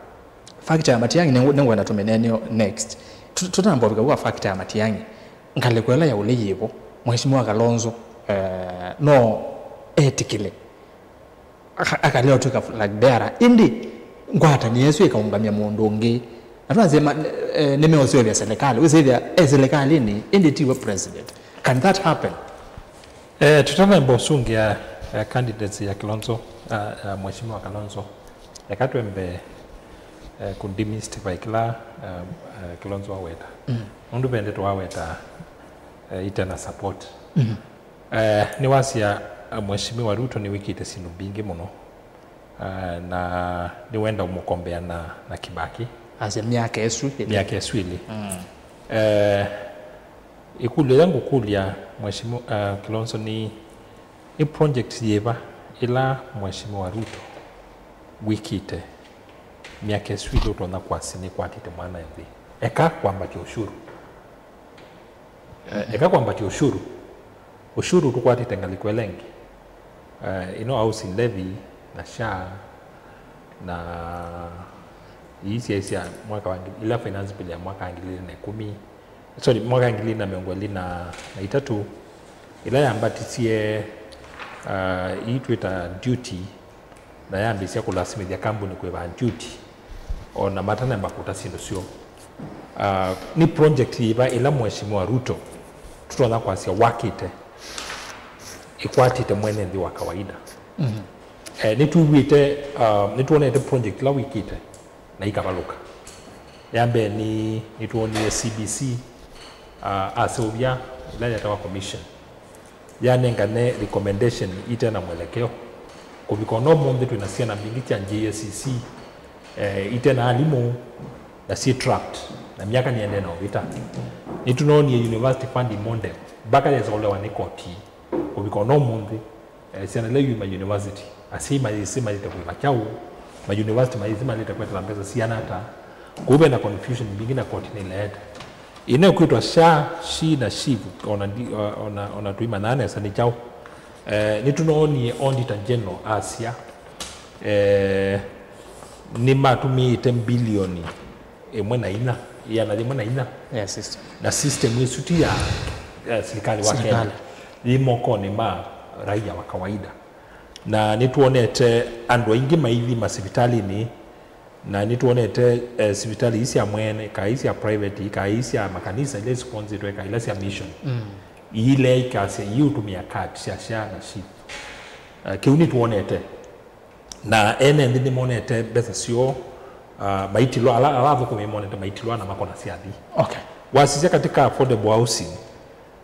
Factor ya Matiang'i nĩ, nĩngwenda tũmĩneeneo next. Tu-, tũtamba ũvika kwa factor ya Matiang'i. Ngalĩko ĩla ya ũlei yĩvo, Mheshimiwa Kalonzo, eh, no etĩkĩle. Aka-, akalea ũtw'ĩka flag bearer. Ĩndĩ ngwatanĩo ĩsu ĩkaũngamya mũndũ ũngĩ. Na twanzĩe ma-, eh, nĩmeũseũvya serikali. Wĩsĩthĩa e serikalinĩ, ĩndĩ tiwe president. Can that happen? Eh, tũtanamba ũsũngĩa, eh, candidates ya Kilonzo, ah, ah, Mheshimiwa Kalonzo, eka twembe, eh, kũ demystify kĩla, eh, eh, Kilonzo aweta. Mm. Nũndũ ve ndeto aweta, eh, ite na support. Mm. Eh, nĩwasya, eh, Mheshimiwa Ruto nĩwĩkĩte syĩndũ mbingĩ mũno. Ah, na nĩwenda ũmũkombea na, na Kibaki. Asya myaka ĩsu ĩlĩ. Myaka ĩsu ĩlĩ. Mm. Eh, ĩkũlyo ya ngũkũlya Mheshimiwa, ah, Kilonzo nĩ, nĩ project yĩva ĩla Mheshimiwa Ruto wĩkĩte myaka ĩsu ĩlĩ ũtonya kwasya nĩkwatĩte mwana nthĩ? Eka kwambatya ũshuru. Eh, eka kwambatya ũshuru. Ũshuru tũkwatĩte ngalĩko ĩla ĩngĩ. Eh, ĩno housing levy, na SHA, na ii syaĩ sya mwaka wa ngili-, ila finance bill ya mwaka wa ngili ilĩ na ĩkũmi, sorry, mwaka wa ngili ilĩ na mĩongo ĩlĩ na itatũ, ĩla yambatisye, ah, ii twĩta duty, na yambĩĩsya kũlasimĩthya kambuni kũĩva duty, o na matanemba kũta syĩndũ syoo. Ah, nĩ project yĩva ĩla Mheshimiwa Ruto tũtonya kwasya wakĩte ĩkwatĩte mwene nthĩ wa kawaida? Mhm. Eh, nĩtwĩw'ĩte, ah, nĩtwonete project ila wĩkĩte na ikavalũka. Ya mbee nĩ, nĩtwonie C B C, ah, aseũvya ila yetawa commission. Yanengane recommendation ite na mwelekeo. Kũvika ona ũmũnthĩ twĩ na syana mbingĩ sya J S C C, eh, ite na alimũ, na syĩ trapped, na myaka nĩendee na ũvĩta. Nĩtũnoonie university funding model, mpaka yesa ũlewa nĩ koti. Kũvika ona ũmũnthĩ, eh, syana ila yu ma university, asyai mayĩsĩ mayĩte kũĩva kyaũ, ma university mayĩsĩ mayĩte kwetela mbesa siana ata. Kũu ve na confusion mbingĩ na koti nĩleete. Ĩnekwĩtwa SHA, SHI na SHIF, ona ndi-, o-, ona, ona tũimanyaa nesa nĩ kyaũ. Eh, nĩtũnoonie Auditor General asya, eh, nĩmatũmĩĩte mbilioni ĩmwe na inya, ĩana yĩmwe na inya. Yeah, system. Na system ĩsu ti ya, ya silikalĩ wa Kenya. Silikalĩ. Yĩ mokonĩ ma raia wa kawaida. Na nĩtwonete andũ aingĩ maithi masivitalĩnĩ, na nĩtwonete, eh, sivitalĩ ii sya mwene, kaa ii sya private, kaa ii sya makanisa, ila isponsetwe, kaa ila sya mission. Mm. Iilea ikasya iũtũmĩa card sya SHA na SHIF. Eh, kĩu nĩtwonete. Na ene nthĩ nĩmonete mbesa syoo, ah, maitilwa, ala, ala athũkũmi monete maitilwa na makona syathi. Okay. Wasisya katika affordable housing,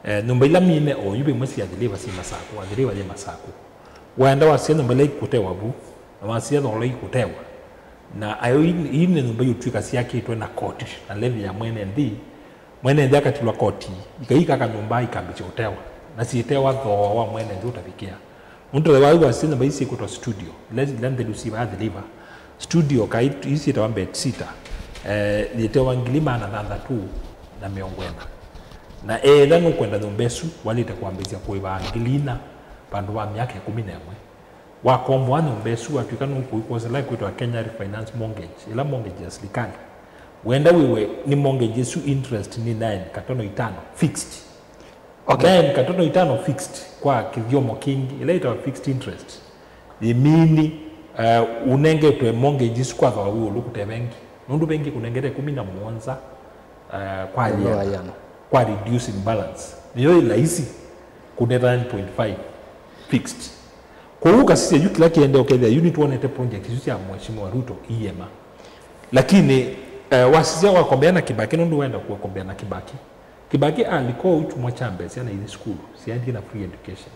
eh, nyũmba ila mine oyu vimwe sya Athi River syĩ Masaku, Athi River yĩ Masaku. Waenda wasisya nyũmba ila ikũtewa vu, na wasisya thogora ikũtewa. Na ayo ii, ii nĩ nyũmba iũtw'ĩka syakĩtwe na koti na levy ya mwene nthĩ, mwene nthĩ akatilwa koti, ikaika kanyũmba ikambĩkya ũtewa, na syĩtewa thooa wa mwene nthĩ ũtavikĩa. Nũndũ thaiwa yu wasisya nyũmba ii syĩkwĩtwa studio, ila, ila nthelu syĩ vaa Athi River. Studio, kaa ii syĩtawa bed sitter, eh, yĩtewa ngili maana thanthatũ na mĩongo ĩna. Na ethĩwa nũkwenda nyũmba ĩsu, waĩlĩte kwambĩĩsya kũĩva ngili inya vandũ va myaka ĩkũmi na ĩmwe. Wakomboa nyũmba ĩsu, watw'ĩka nũkũikwosa ĩla ĩkwĩtwa Kenya Refinance Mortgage, ĩla mortgage ya silikalĩ. Wenda wĩwe nĩ mortgage ĩsu interest nĩ nine katono itano fixed. Okay. Nine katono itano fixed kwa kĩthyomo kĩngĩ, ĩla ĩtawa fixed interest. Yĩmini, eh, ũnengetwe mortgage ĩsu kwa thogora wĩ ĩũlũ kũte vengi. Nũndũ vengi kũnengete ĩkũmi na mũonza, eh, kwa yĩana. Kwa reducing balance. Nĩyo ĩ laisi. Kũneta nine point five fixed. Kwoou ũkasisya yu kĩla kĩendee ũkethĩa yu nĩtwonete project isu sya Mheshimiwa Ruto iema. Lakini eh, wasisya wakombea na Kibaki, nũndũ wenda kukombea na Kibaki. Kibaki alika ũu kyumwa kya mbee syana ithi sukulu, syaendie na free education.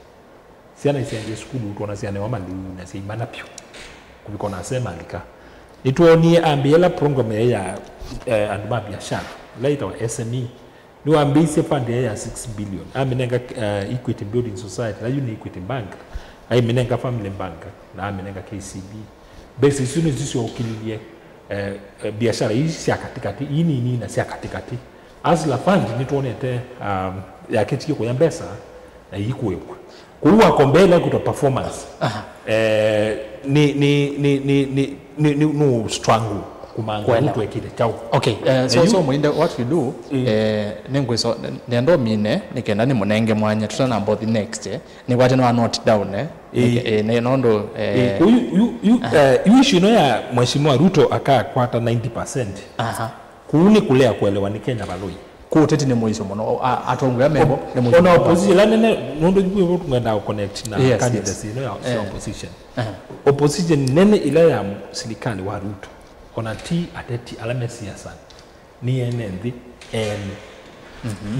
Syana isyaendie sukulu, twona syana wa maliu na syaimana pyũ kũvika ona asee malika. Nĩtwonie ambĩĩa ĩla program yaĩ ya eh, andũ ma biashara, ĩla yĩtawa S M E. Nĩwambĩĩisye fund yaĩ ya six billion. Amĩnenga eh, Equity Building Society, ĩla yu nĩ Equity Bank, aimĩnenga Family Bank, na amĩnenga K C B. Mbesa isu nĩsyo syookĩlilye eh, eh, biashara ii sya katĩkatĩ, ii nini na sya katĩkatĩ. Hustler Fund nĩtwonete um, yakĩtie kũya mbesa na iikũĩvwa. Kwoou wakombea ĩla ĩkwĩtwa performance. Aha. Eh, nĩ, nĩ, nĩ, nĩ, nĩ, nĩ, nĩ, nũ struggle kũmantha Kwenda. Ũtwekĩte kyaũ. Okay, eh, so, Yu- so Muinde, what you do, Mm. eh, nĩngwĩso, nenda ũmine, nĩ kenda nĩ mũnenge mwanya, tũtanamba ũthi next, eh, nĩkwate nwa note down, eh, Ĩĩ. Nĩ- eh, nĩ nondũ, eh, Ĩĩ, kũu yu, yu, yu, eh, yu issue ĩno ya Mheshimiwa Ruto akakwata ninety percent. Aha. Kũu nĩ kũlea kũelewa nĩ Kenya valoi. Kũu ũteti nĩ mũisyo mũno. O- a- atongoria membo nĩ mũisyo Ona mũno. Opposition ĩla nene, nũndũ ithuĩ twendaa connect na Yes, candidates yes. Ĩno ya, ya Eh. Opposition. Eh. Opposition nene ĩla ya silikalĩ wa Ruto, ona ti ateti ala me siasa, nĩ ene nthĩ ene.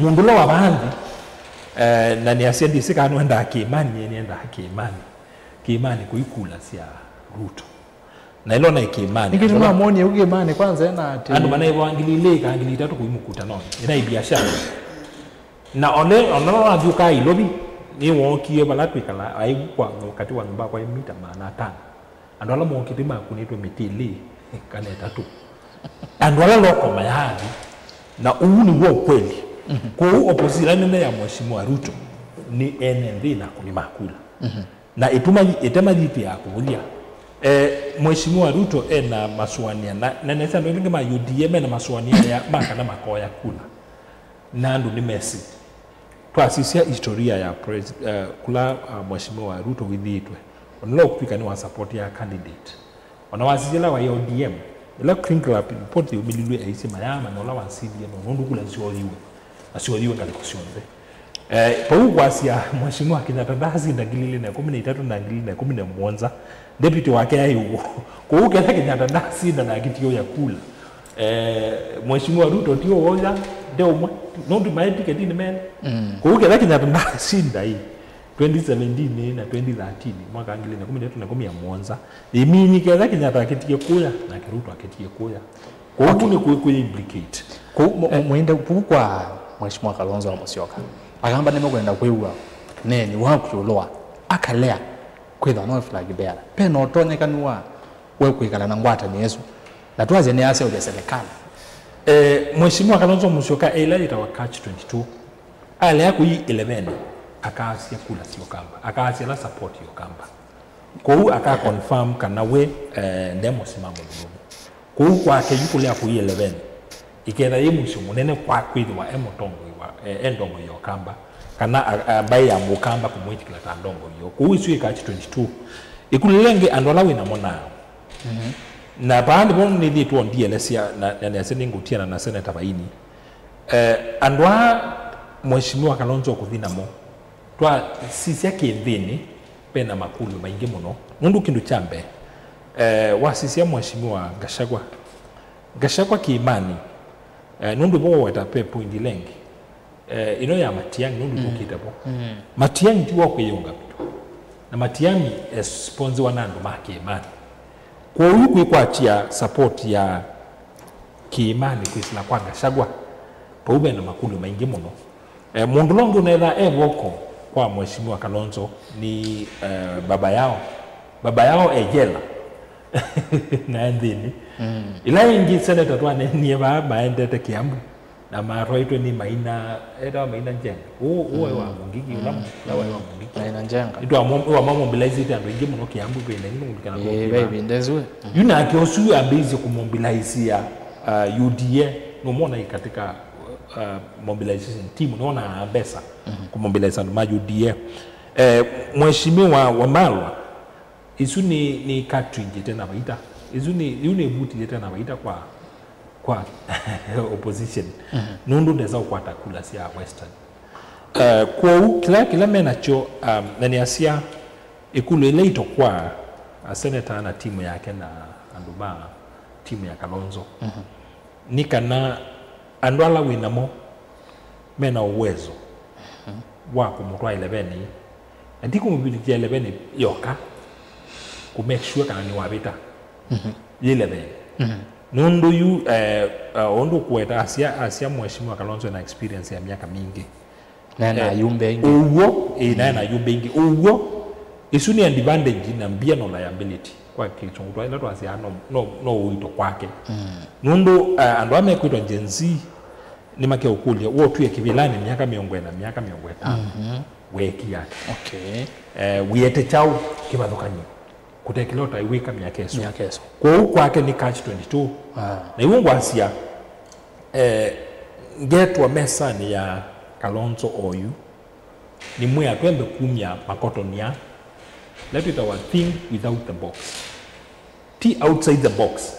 Mũndũ ũla wavaa nthĩ eh, na nĩasya ndĩsĩ kana nwendaa Kĩĩmani, nĩendaa Kĩĩmani. Kĩĩmani kũikula sya Ruto. Na ĩla ũnaĩ Kĩĩmani, Nĩkĩ andũ ala- nĩmamonie ũu Kĩĩmani kwanza ena atĩ andũ manaĩvaa ngili ilĩ kana ngili itatũ kũi mũkutanonĩ, ĩnaĩ biashara. Na one ona ũla wathyũkaa Ilovi, nĩwookie vala twĩkalaa, aĩ kwa katĩ wa nyũmba yakwa ĩ mita maana atano. Andũ ala mookĩte makũnĩtwe mĩtĩ ilĩ kana ĩtatũ. Andũ ala loko mayaathi, na ũu nĩw'o ũkweli. Kwoou opposition ĩla nene ya Mheshimiwa Ruto nĩ ene nthĩ na akũni ma kula. Na ĩtuma ĩtema yitĩ ya kũvũthya. Eh, Mheshimiwa Ruto ena masũanĩa, na, na nesa andũ aingĩ ma U D A mena masũanĩa ya ma kana makoya kula. Na andũ nĩmesĩ. Twasisya historia ya pres, eh, kula uh, Mheshimiwa Ruto wĩthĩĩtwe, onela ũkwĩka nĩ wa support ya candidate. Ona wasisya ĩla wa O D M, ĩla Green Club report yaumĩlilw'e aisye mayamanya ũla wasilye no nũndũ kula syoyiwe, na syoyiwe ngalĩko syonthe. Eh, vau kwasya Mheshimiwa Kenyatta ndaasinda ngili ilĩ na ĩkũmi na itatũ na ngili ilĩ na ĩkũmi na mũonza, deputy wake aĩ ũw'o. Kwoou ketha Kenyatta ndaasinda na akĩtie ũya kula, eh, Mheshimiwa Ruto ti ũw'o ũya, ndeũmwe, nũndũ maĩ tiketinĩ mene. Kwoou ketha Kenyatta ndaasinda ĩ, twenty seventeen na twenty thirteen, mwaka wa ngili ilĩ na ĩkũmi na itatũ na ĩkũmi na mũonza, yĩminyi ketha Kenyatta akĩtie kũya, nake Ruto akĩtie kũya. Kwoou nĩ kũĩ kũya implicate. Kũu mu- mu- Muinde kũu kwa Mheshimiwa Kalonzo wa Musyoka. Akamba nĩmekwenda kwĩw'a neeni waku ĩũlũ wa akalea kwĩthwa no flag bearer. Pe na ũtonyekanu wa we kwĩkala na ngwatanĩo ĩsu. Na twasye nĩ aseũvya serikali. Eh, Mheshimiwa Kalonzo Musyoka ĩla yĩtawa catch twenty-two. Alea kũi eleven, akaasya kula sya Ũkamba. Akaasya la support ya Ũkamba. Kwoou aka confirm kana we eh, nde mũsimamo mũlũmu. Kwoou kwake yu kũlea kũi eleven, ĩketha yĩ mũisyo mũnene kwa kwĩthĩwa e mũtongoi wa, e, e ndongoi ya Ũkamba, kana a- a- mbaĩ ya Mũkamba kũmwĩtĩkĩla ta ndongoi yoo. Kwoou isu ĩ catch twenty-two. Ĩkulu lĩla ĩngĩ, andũ ala wĩ namo nao. Na vaa nĩvo nĩthĩĩtwe ndielesya na, na nĩasya nĩngũtiana na Senator Vaini. Eh, andũ aa Mheshimiwa Kalonzo ũkũthi namo, twasisya kĩnthĩnĩ, ve na makũlyo maingĩ mũno. Nũndũ kĩndũ kya mbee, eh, wasisya Mheshimiwa Gachagua, Gachagua Kĩĩmanĩ, eh, nũndũ vo waweta ve point ĩla ĩngĩ, eh, ĩno ya Matiang'i, nũndũ tũkĩte vo. Matiang'i ti wa kwĩyĩũngamya. Na Matiang'i esponsiwa na andũ ma Kĩĩmanĩ. Kwoou kwĩkwatya support ya Kĩĩmanĩ kwĩsĩla kwa Gachagua, vau ve na makũlyo maingĩ mũno. Eh, mũndũ ũla ũngĩ ũneethaa e vocal kwa Mheshimiwa Kalonzo nĩ eh, Baba Yao. Baba Yao e jela na e nthĩnĩ. Ĩla ĩngĩ seneta twaneenie vaa maendete Kiambu na matwaĩtwe nĩ Maina, etawa Maina Njenga. Ũũ ũũ wa Mũngiki, ũla ũla wa Mũngiki. Maina Njenga. Nĩtwamo- nĩwamobilizĩte andũ aingĩ mũno Kiambu ĩvinda ĩngĩ nĩkũlikana Eh, ve ĩvinda ĩsu. Yu nake ũsu ambĩĩsye kũmobilizeĩa uh, U D A, nũmwona katika uh, mobilization team, nĩwonaa mbesa kũmobilize andũ ma U D A. Eh, Mheshimiwa Wamalwa, isu nĩ, nĩ cartridge ĩte na vaita. Isu nĩ, yu nĩ vuti ĩte na vaita kwa, kwa opposition. Nũndũ ndesa ũkwata kula sya Western. Uh, kwoou kĩla kĩla menakyo, um, na nĩasya ĩkũlyo ĩla itokwaa, uh, seneta na timu yake na andũ ma timu ya Kalonzo, nĩ kana andũ ala wĩ namo mena uwezo wa kũmũtwaa ĩlevenĩ, na ti kũmũvĩtĩkya ĩlevenĩ yoka, kũ make sure kana nĩwavĩta yĩ ĩlevenĩ. Nũndũ yu, eh, uh, ũndũ ũkũweta asya, asya Mheshimiwa Kalonzo ena experience ya myaka mingĩ. Na ena ayumbe aingĩ. Ũw'o, ĩĩ, na ena ayumbe aingĩ. Ũw'o, ĩsu nĩ advantage na mbia no liability. Kwa kĩsũngũ twa ĩla twasyaa no, no, no ũito kwake. Nũndũ, uh, andũ aa mekwĩtwa Gen Z nĩmakeũkũlya, wotwie kĩvĩlanĩ myaka mĩongo ĩna, myaka mĩongo ĩtano, weekie ata? Okay. Eh, wĩete kyaũ kĩvathũkany'o? Kũte kĩla ũtaĩ wĩka myaka ĩsu. Myaka ĩsu. Kwoou kwake nĩ catch twenty-two. Ah. Na iw'o ngwasya, eh, ngetwa mesanĩ ya Kalonzo oyu, nĩmwĩa twembe kumya makotonia, ĩla twĩtawa think without the box. Ti outside the box.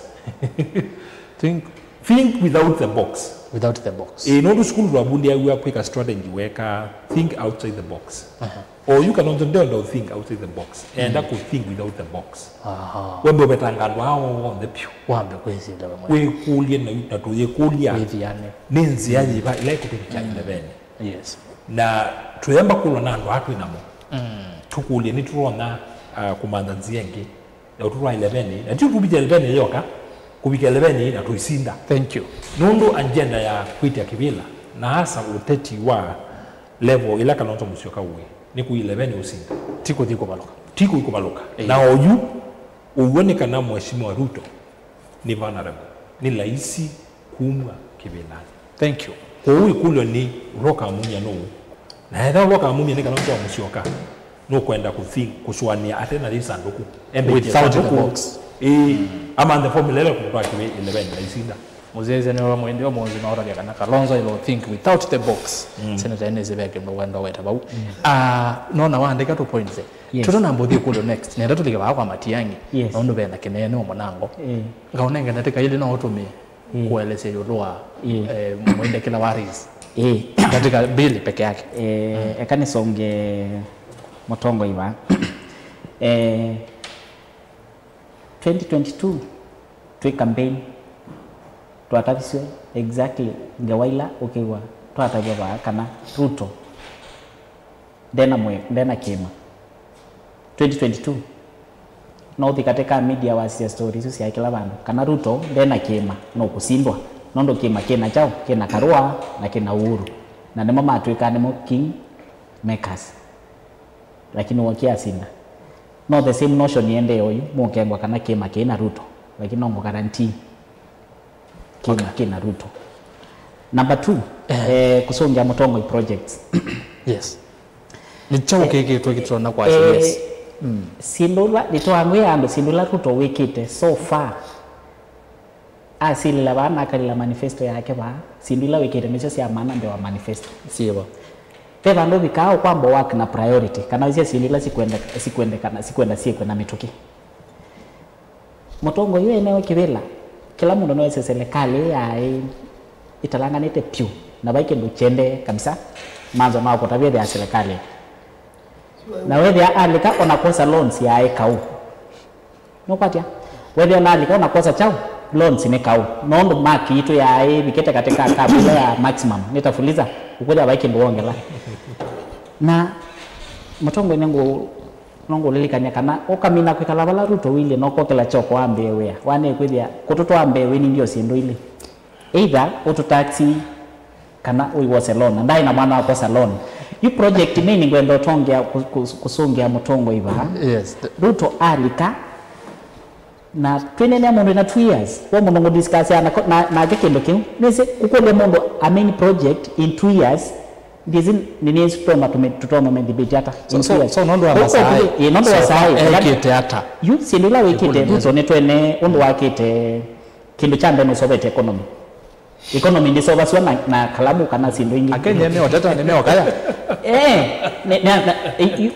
Think. Think without the box. Without the box. Ĩĩ, nũndũ sukulu twavundĩaw'a kwĩka strategy weka think outside the box. Aha. Oyu Kalonzo ndeenda ũ think outside the box. Enda kũ think without the box. Aha. Wembe ũvetanga andũ aa onthe pyũ. Wambe kwĩsĩla we mwene. Wĩkũlye na, na tũyĩkũlya. Wĩthiane. Nĩ nzĩa yĩva ĩla ĩkũtũvikya ĩlevenĩ? Yes. Na twĩemba kũlwa na andũ aa twĩ namo. Tũkũlye nĩtũtonya, ah, kũmantha nzĩa ĩngĩ ya ũtũtwaa ĩlevenĩ, na ti kũvikya ĩlevenĩ yoka, kũvikya ĩlevenĩ na tũisinda. Thank you. Nũndũ agenda ya kwĩtya kĩvĩla na asa ũteti wa level ĩla Kalonzo Musyoka ũĩ, nĩ kũi ĩlevenĩ ũsinda. Ti kũthi kũvalũka. Ti kũi kũvalũka. Eh. Na oyu, ũw'o nĩ kana Mheshimiwa Ruto nĩ vulnerable. Nĩ laisi kumw'a kĩvĩlanĩ. Thank you. Kwoou ĩkũlyo nĩ, ũla ũkamumya nũũ? Na ethĩwa ũla ũkamumya nĩ Kalonzo Musyoka, nũkwenda kũthi kũsũanĩa ate na yĩ sandũkũ. Embe without the sandũkũ. Box. Ĩĩ, amanthe formula ĩla kũtwaa kĩvĩlanĩ na isinda. Mũsyaĩĩsya nĩ ũla mũĩndĩ ũmũnthĩ maũtavya kana Kalonzo ĩla think without the box. Senator Enezi ve kĩndũ wenda weta vau. Ah, nona waandĩka tu points. Yes. Tũtanamba ũthi ĩkũlyo next. Nenda tũlike vaa kwa Matiang'i. Yes. Nũndũ vena kĩnene o mũnango. Ĩĩ. Ngaũnenge ndatĩka ilĩ no ũtũmĩe kũelesya ĩũlũ wa, eh, mwendekela wa rais. Ĩĩ. Ndatĩka mbili peke yake. Eh, eka nĩsonge mũtongoi vaa. Eh, twenty twenty-two twĩ campaign, twatavisye exactly ngewa ila ũkĩw'a twatavya vaa kana Ruto ndena mwe-, ndena kĩĩma. Twenty twenty-two, no ũthi katĩ ka media wasisya story isu syaĩ kĩla vandũ, kana Ruto ndena kĩĩma, nũkũsindwa, nũndũ kĩĩma kĩna kyaũ? Kĩna Karũa na kĩna Uhuru, na nĩmo matw'ĩkaa nĩmo king makers. Lakini wookie asinda. No the same notion ĩendee oyu, mũkengwa kana kĩĩma kĩna Ruto, lakini no ngũ guarantee kĩna, okay, kĩna Ruto. Number two, eh, kũsũngĩa mũtongoi projects. Yes. Nĩ kyaũ kĩkĩtwe kĩtona kwa, eh, yes. Mm. Syĩndũ ila, nĩtwangwĩa andũ syĩndũ ila Ruto wĩkĩte so far. Asilĩla vaa na akalĩla manifesto yake vaa, syĩndũ ila wĩkĩte nĩsyo sya maana mbee wa manifesto. Syĩva? Ve vandũ ũvikaa ũkwamba work na priority, kana wĩsya syĩndũ ila sikwende-, sikwendekana, sikwenda syĩkwe na mĩtũkĩ. Mũtongoi ũyũ enewe kĩvĩla, kĩla mũndũ nĩwĩsĩ silikalĩ yaĩ ĩtalanganĩte pyũ, na vai kĩndũ kyendee kabisa, manzo no akũtavya ĩthĩa silikalĩ. Na wethĩa alika ona kwosa loans yaĩ kaũ. Nũkwatya? Wethĩa ona alika ona kwosa kyaũ, loans nĩ kaũ. Nũndũ mark yitũ yaĩ ĩvikĩte katĩ ka cap ĩla ya maximum, nĩtafuliza, ũkwĩthĩa vai kĩndũ wongela. Na mũtongoi nĩngũ-, nũngũlilikany'a kana ũkamina kwĩkala vala Ruto ũilye, no kwokela kyoko wambĩĩe wĩa. Wanĩe kwĩthĩa kũtũtwaa mbee wĩnindie o syĩndũ ilĩ. Either ũtũtaxi kana ũiwose loan. Na ndaĩ na mwana wakwa salon. Yu project main ngwenda ũtongea kũ-, kũ-, kũsũngĩa mũtongoi vaa. Yes. Ruto alika, na twĩneenea mũndũ ĩna two years. Wa mũndũ ngũdiscuss na, na, nake kĩndũ kĩu. Nĩsĩ kũkũlya mũndũ a main project in two years. Ndĩsĩ nĩ nĩsĩ tũtoma tũme-, tũtoma me debate ata. So, in so, two years. So nũndũ wa masaa, ĩĩ, nũndũ wa so saa, ekĩte ata? Yu syĩndũ ila wĩkĩte, Ruto nĩtwene ũndũ wakĩte. Kĩndũ kya mbee nũsovete economy. Economy ndĩsovasw'a na, na kalamu kana syĩndũ ingĩ. Akenya nĩ oteta, nĩ meokaya. Eh, nĩ, nĩ, na, i, i,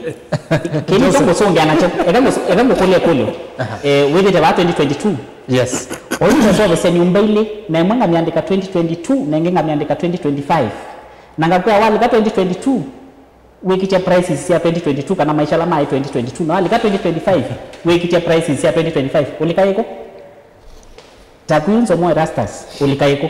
kĩndũ kyo ngũsũngĩa nakyo, eka ngũs-, eka ngũkũlye kũlyo. Aha. Eh, wĩthĩte vaa twenty twenty-two. Yes. Oyu nũsovesya nyũmba ilĩ, na ĩmwe ngamĩandĩka twenty twenty-two, na ĩngĩ ngamĩandĩka twenty twenty-five. Na ngakwĩa walika twenty twenty-two, wĩkĩtya prices sya twenty twenty-two kana maisha ala maĩ twenty twenty-two, na walika twenty twenty-five, wĩkĩtya prices sya twenty twenty-five, ũlika ĩkũ? Taku yu Nzomo Erastus, ũlika ĩkũ?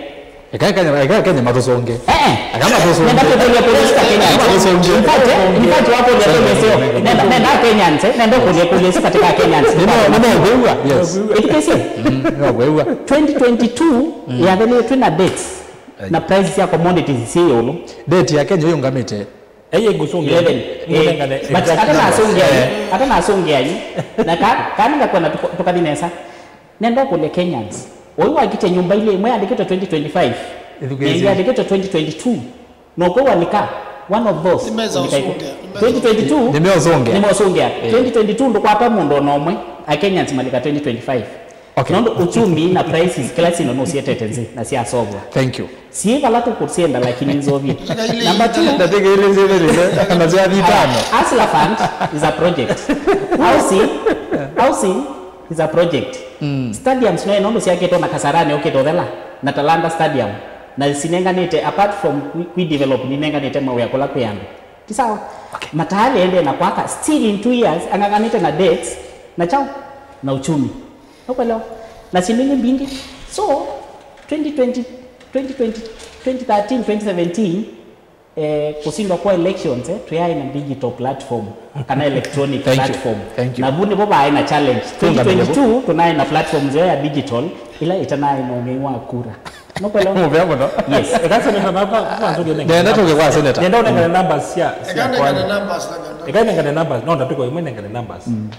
Eka Kenya, eka Kenya matũsonge. Eh, eh. Aka matũsonge. Nenda kũkũlya kũlya sita Kenya. Matũsonge. In fact, eh, in fact, wakũlya kũlya sio. Nenda, nenda Kenyans, eh, nenda kũlya kũlya sita katika Kenyans. Nĩ mo, nĩ mo kwĩw'a, yes. Ĩthukĩĩsye. Mm, nĩ mo kwĩw'a. Twenty twenty-two, mm, yathelĩtwe na dates. Na prices ya commodities syĩ ĩũlũ. Date ya Kenya ĩyũngamĩte. Eye ngũsũngĩa. Eleven. Eh, but ata nasũngĩa yu, ata nasũngĩa yu. Na ka, kani ngakwenda tũko-, tũkathi nesa. Nenda kũlya Kenyans. Oyu wakĩtya nyũmba ilĩ, ĩmwe yandĩkĩtwe twenty twenty-five. Ĩthukĩĩsye. Na ĩngĩ yandĩkĩtwe twenty twenty-two. No kwa walika, one of those. Nĩmesa ũlika ĩkũ? Ũsũngĩa, nĩmesa. Twenty twenty-two. Nĩmeũsũngĩa. Nĩmeũsũngĩa. Eh. Twenty twenty-two ndũkwata mũndũ ona ũmwe. A Kenyans malika twenty twenty-five. Okay. Nũndũ uchumi na prices kĩla syĩndũ nũsietete nzĩ na syasovwa. Thank you. Siĩ vala tũkũsyenda lakini nzovye. Number two. Ndatĩkĩlĩsye kana syathi itano. Aya, Hustler Fund is a project. Housing, housing is a project. Mm. Stadiums no nũndũ syakĩtwe na Kasarani ũkĩte ũthela na Talanta Stadium. Na sinenganĩte, apart from kwi, kwi develop, ninenganĩte mawĩa kũla kwĩ andũ. Ti sawa? Okay. Mataale ende na kwaka, still in two years, ang'ang'anĩte na debts, na chao, na uchumi. Nũkwelewa? Na syĩndũ ingĩ mbingĩ. So, twenty twenty, twenty twenty, twenty thirteen, twenty seventeen, eh, kũsindwa kwa elections, eh, tũyaĩ na digital platform, kana electronic platform. Thank you. Thank you. Na vu nĩvo vaĩ na challenge. Tũngamĩle vu. Twenty twenty-two, tũnaĩ na platform nzeo ya digital, ila ĩtanaĩ na ũng'ei wa kura. Nũkwelewa? Mũvea mũno. Yes. Eka seneta na kwa, kwa nzũke nenge. Nenda tũke kwa seneta. Nenda ũnengane numbers cia, cia. Eka nengane numbers na nenda. Eka nengane numbers. No, ndatũko ĩmwe nengane numbers. Mm.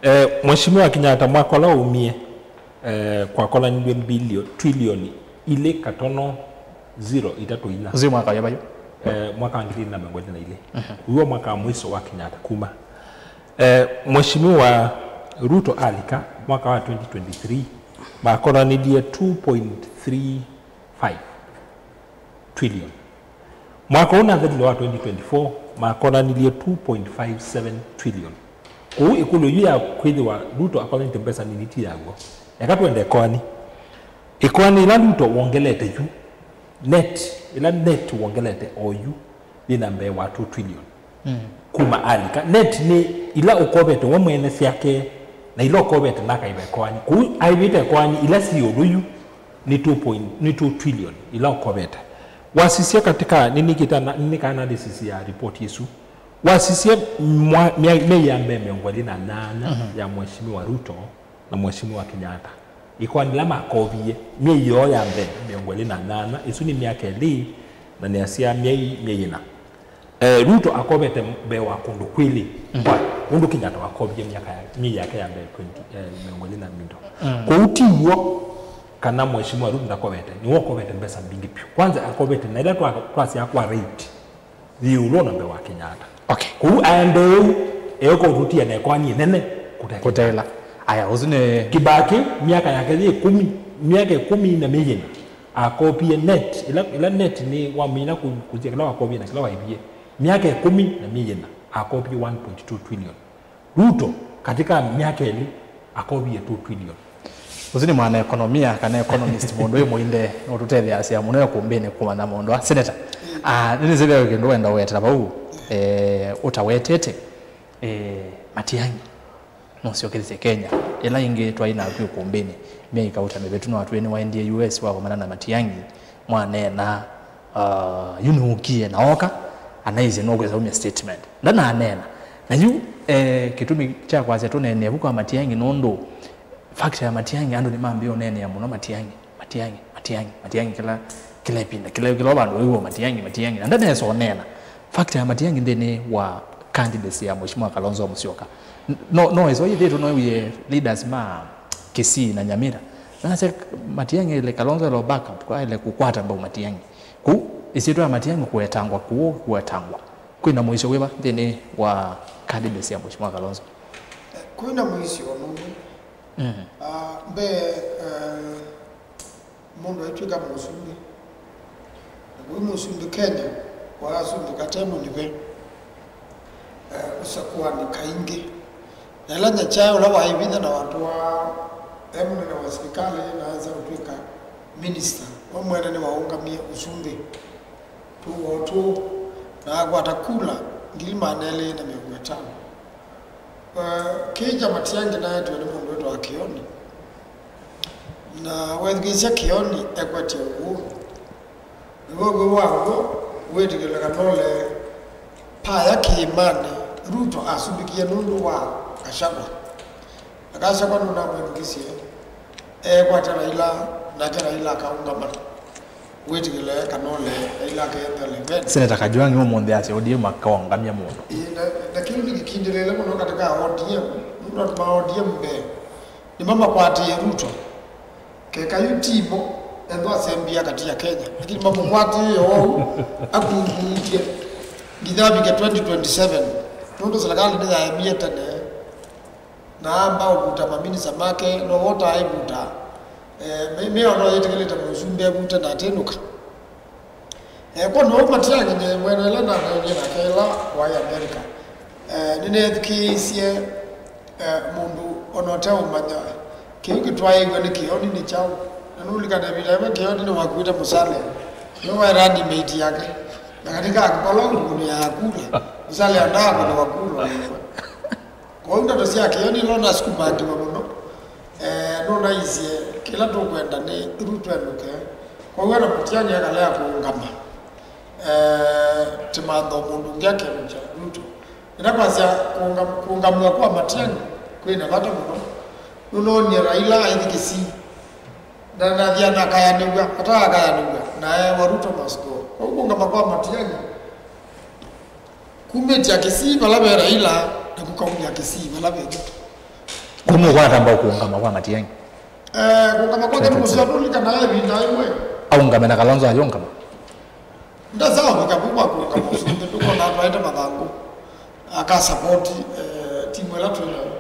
Eh, Mheshimiwa Kenyatta, mwaka ũla waumie, eh, kwakolanilw'e mbilio-, trilioni ilĩ katono zero itatũ inya. Ũsu mwaka ũyũ vayu? Eh, mwaka wa ngili ilĩ na mĩongo ĩlĩ na ilĩ. Mhm. Ũyũ mwaka wa mwiso wa Kenyatta kuma. Eh, Mheshimiwa Ruto alika mwaka wa twenty twenty-three, makolanilye two point three five trillion. Mwaka ũũ nathelile wa twenty twenty-four, makolanilye two point five seven trillion. Kwoou ĩkũlyo yu ya kwĩthĩwa Ruto akolanĩtye mbesa nini ti ya w'o. Eka twende ĩkoani. Ĩkoani ĩla Ruto wongelete yu, net, ĩla net wongelete o yu, yĩ na mbee wa two trillion. Mm. Kuma alika. Net nĩ ila ũkovete we mwene syake, na ila ũkovete nakaĩva ĩkoani. Kwoou aĩvĩte ĩkoani ila syĩ ĩũlũ yu, nĩ two point, nĩ two trillion ila ũkovete. Wasisya katika, nĩnĩkĩte ana-, nĩnĩka analysis ya report ĩsu. Wasisya mwa-, mya-, myei ya mbee mĩongo ĩlĩ na nyanya, mhm, ya Mheshimiwa Ruto na Mheshimiwa Kenyatta, ĩkoani ĩla makovie myei yoo ya mbee mĩongo ĩlĩ na nyanya, ĩsu nĩ myaka ĩlĩ, na nĩasya myei, myei ĩna. Eh, Ruto akovete mbee wa kũndũ kwĩlĩ, mhm, kwa ũndũ Kenyatta wakovie myaka ya, myei yake ya mbee twenty, eh, mĩongo ĩlĩ na mĩndũ. Mm. Kwoou ti w'o kana Mheshimiwa Ruto ndakovete, nĩwe ũkovete mbesa mbingĩ vyũ. Kwanza akovete na ila twa-, twasyaa kwa rate yĩ ĩũlũ na mbee wa Kenyatta. Okay. Kwoou aendeeu, eũka ũtũtia na ĩkoani ĩnene kũte Kenyatta. Kũte ĩla. Aya, ũsu nĩ Kibaki, myaka yake yĩ ĩkũmi, myaka ĩkũmi na myei ĩna. Akopie net, ila, ila net nĩ wamina ku-, kũsya kĩla wakopie na kĩla waivie. Myaka ĩkũmi na myei ĩna, akopie one point two trillion. Ruto, katika myaka ĩlĩ, akopie two trillion. Ũsu nĩ mwana ekonomia kana economist, mũndũ wĩ mũinde, no tũtetheasya mũno ĩkũmbĩnĩ kũmanya maũndũ aa. Senator, ah, nĩnĩsĩ ve kĩndũ wenda ũwetera vau, eh, ũtawetete, eh, Matiang'i. Nũsyokethasya Kenya. Ĩla ĩngĩ twaĩ naku ĩkũmbĩnĩ, myei kauta mĩvĩtu nĩwatwĩe nĩwaendie U S wakomana na Matiang'i, mwaneena, ah, yu nũkie na oka, anaisye nũkwĩsa umya statement. Ndananeena. Na yu, eh, kĩtumi kya kwasya tũneenee vu kwa Matiang'i nũndũ factor ya Matiang'i, andũ nĩmambĩĩe ũneenea mũno Matiang'i. Matiang'i, Matiang'i, Matiang'i, kĩla, kĩla ĩvinda, kĩla, kĩla vandũ wĩw'a Matiang'i, Matiang'i. Na ndanesa ũneena. Factor ya Matiang'i nthĩnĩ wa candidacy ya Mheshimiwa Kalonzo Musyoka. N-, no, no, ĩso yĩthĩtwe no ĩwie leaders ma Kisii na Nyamira. Nasya Matiang'i ele Kalonzo ele backup, kwa ele kũkwata mbau Matiang'i. Kũu, ĩsyĩtwa ya Matiang'i kũwetangwa, kũũ kũwetangwa. Kwĩna mũisyo wĩva nthĩnĩ wa candidacy ya Mheshimiwa Kalonzo? Kwĩna mũisyo nũndũ. Mm. Ah, mbee, eh, mũndũ aitw'ĩka mũsumbĩ. Na kũu mũsumbĩ Kenya, wa asumbĩ kate mũnive, eh, ũsakũanĩ kaingĩ. Na ĩla Nyakyai ũla waĩ vinya na watũaa e mũnene wa silikalĩ na aasa kũtw'ĩka minista, we mwene nĩwaũngamie ũsumbĩ. tũwoo tũũ, na akwata kula ngili maana elĩ na mĩongo ĩtano. Eh, kĩĩ kya Matiang'i naetwe nĩ mũndũ wĩtawa Kĩoni. Na wethukĩĩsya Kĩoni ekwetye ũw'o. Nĩw'o w'o waw'o wĩtĩkĩlĩka nole paya kĩĩmanĩ Ruto asumbĩkie nũndũ wa Gachagua. Na Gachagua nũnamwĩthukĩsye ekwatya Raila, nake Raila akaũngama. Wĩtĩkĩle kana ũle Raila akethela event. Seneta Kajwang'i ũmũnthĩ asya O D M makaũngamya mũndũ. Ĩĩ, na, na kĩu nĩ kĩkindĩlĩle mũno katĩ ka O D M. Nũndũ andũ ma O D M mbee nĩmo makwatĩĩe Ruto. Keka yu timo, ethwa asembia kati ya Kenya. Lakini mamũkwatĩĩe ou, akunguitye. Nginya avike twenty twenty-seven. Nũndũ serikali nĩyaemie tene. Na amba ũvuta maminisa make, no wota aivuta. Eh, mĩ-, mĩao no yĩtĩkĩlĩte mũsumbĩ avute na atĩnũka. Eh, kwa nũu Matiang'i nye mwene ĩla nanaenie nake ĩla waĩ America. Eh, nĩneethukĩĩisye, eh, mũndũ ona ũteũmanya kĩu kĩtwaĩĩw'e nĩ Kĩoni nĩ kyaũ. Na nũlikana ĩvinda yĩmwe Kĩoni nĩwakuĩte Musalia. Nĩwaĩ running mate yake. Na katika kũkola ngũnĩ ya kula, Musalia ndaakunĩwa kula. Kwoou ndeto sya Kĩoni nĩlo nasukumangĩwe mũno. Eh, nũnaisye kĩla tũkwenda nĩ Ruto enũke. Kwoou ana Matiang'i akalea kũũngama, eh, tĩmantha o mũndũ ũngĩ akenũkya Ruto. Ĩla kwasya kũũnga-, kũũngamw'a kwa Matiang'i kwĩ na vata mũno. Nũnoonie Raila aithi Kisii. Na nathi anakayanĩw'a, atakayanĩw'a, na ewa Ruto must go. Kwoou kũũngama kwa Matiang'i kumĩtya Kisii vala ve Raila, na kũkaumya Kisii vala ve Ruto. Kũu nũkwatamba kũũngama kwa Matiang'i. Eh, kũũngama kwake nĩ mũseo, nũlikana ĩvinda ĩmwe. Aũngame na Kalonzo ayũngama. Ndasaũvika vu kwa kũũngama ũsumbĩ, ndũkona atwaĩte mathangũ. Akasapoti, eh, timu ĩla twĩ nayo.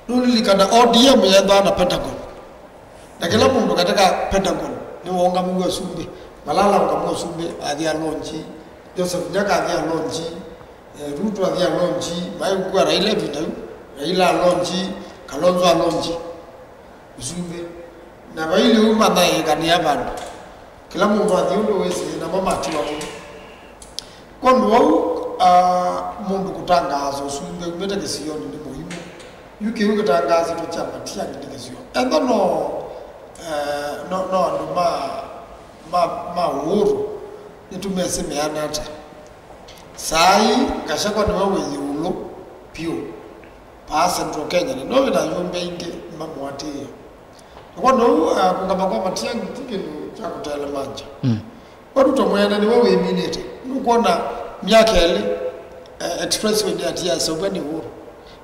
Nũlilikana O D M yethwaa na Pentagon. Na kĩla mũndũ katika Pentagon nĩwaũngamiw'e ũsumbĩ. Malala aũngamwa ũsumbĩ, athi alonji. Joseph Nyaka athi alonji. Eh, Ruto athi alonji. Maĩ kũkua Raila ĩvinda yu. Raila alonji. Kalonzo alonji. Ũsumbĩ. Na vailyĩ ũu mathaĩĩkanĩa vandũ. Kĩla mũndũ athi ũndũ wĩsĩ, namo matiwa ũu. Kwondũ wau, ah, mũndũ kũtangaasa ũsumbĩ umĩte kĩsionĩ nĩ mũimũ. Yu kĩu kĩtangaasĩtwe kya Matiang'i nĩ kĩsio. Ethwa no, eh, no, no andũ ma, ma, ma Uhuru, nĩtũmesĩ meana ata. Saa ii, Gachagua nĩwe wĩ ĩũlũ vyũ. Paa Central Kenya, na nĩwe wĩna ayũmbe aingĩ mamũatĩĩe. Kwa nũu, ah, kũngama kwa Matiang'i ti kĩndũ kya kũtelemangya. Mm. We Ruto mwene nĩwe wĩminĩte. Nũkwona myaka ĩlĩ, eh, expressway nĩatiaseũvw'a nĩ Uhuru.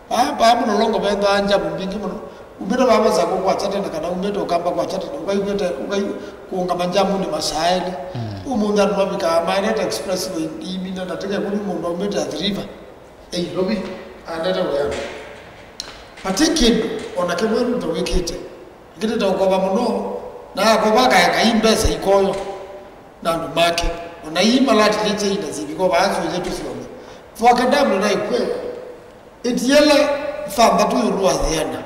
Paa, paa Mlolongo vethwaa njamu mbingĩ mũno. Umĩte vaa Masakũ kwakya tene kana umĩte Ũkamba kwakya tene, ũkaiw'ĩte, ũkai kũũngama njamunĩ masaa elĩ. Mm. Ũmũnthĩ andũ mavikaa maendete expressway iimina na tĩke kũthi mũndũ aumĩte Athi River. Ei, Nairobi, aendete wĩanĩ. Vati kĩndũ o na kĩmwe Ruto wĩkĩte. Ĩkĩtĩte ũkova mũno, na akova akaeka i mbesa ikoyo na andũ make. O na ii malatilĩtye ina syĩviko vaa syũsye tũsyonthe. Thwake Dam nĩnaĩkw'e ĩtiele thanthatũ ĩũlũ wa yĩana.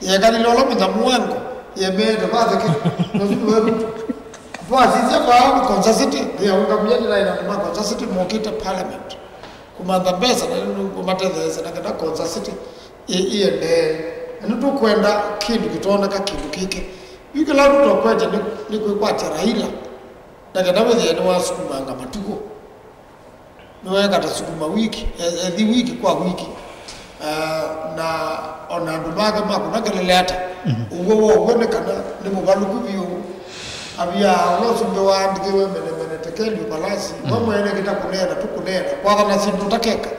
Yekalile ũla mũnyamũ wa ngo, yemeete vatheke, na ũsu nĩwe Ruto. Twasisya vaa Konza City, nĩyaũngamie nĩnaĩ na andũ ma Konza City mokĩte parliament. Kũmantha mbesa na nĩ kũmatetheesya na kana Konza City ĩ-, ĩendee. Na nĩtũkwenda kĩndũ kĩtooneka kĩndũ kĩkĩ. Yu kĩla tũtokwete nĩ, nĩ kwĩkwatya Raila, na kana wĩthĩe nĩwasukumanga matukũ. Nĩweekata sukuma wiki, e-, ethi wiki kwa wiki. Ah, na ona andũ make makũna kelele ata, mhm, ũw'o wow'o nĩ kana nĩ mũvalũku vyũ. Avia ũla ũsumbĩ waandĩkĩwe Mene Mene Tekel Upalasi, mhm, we mwene kĩta kũneena, tũkũneena, kwathana syĩndũ ũtakeka.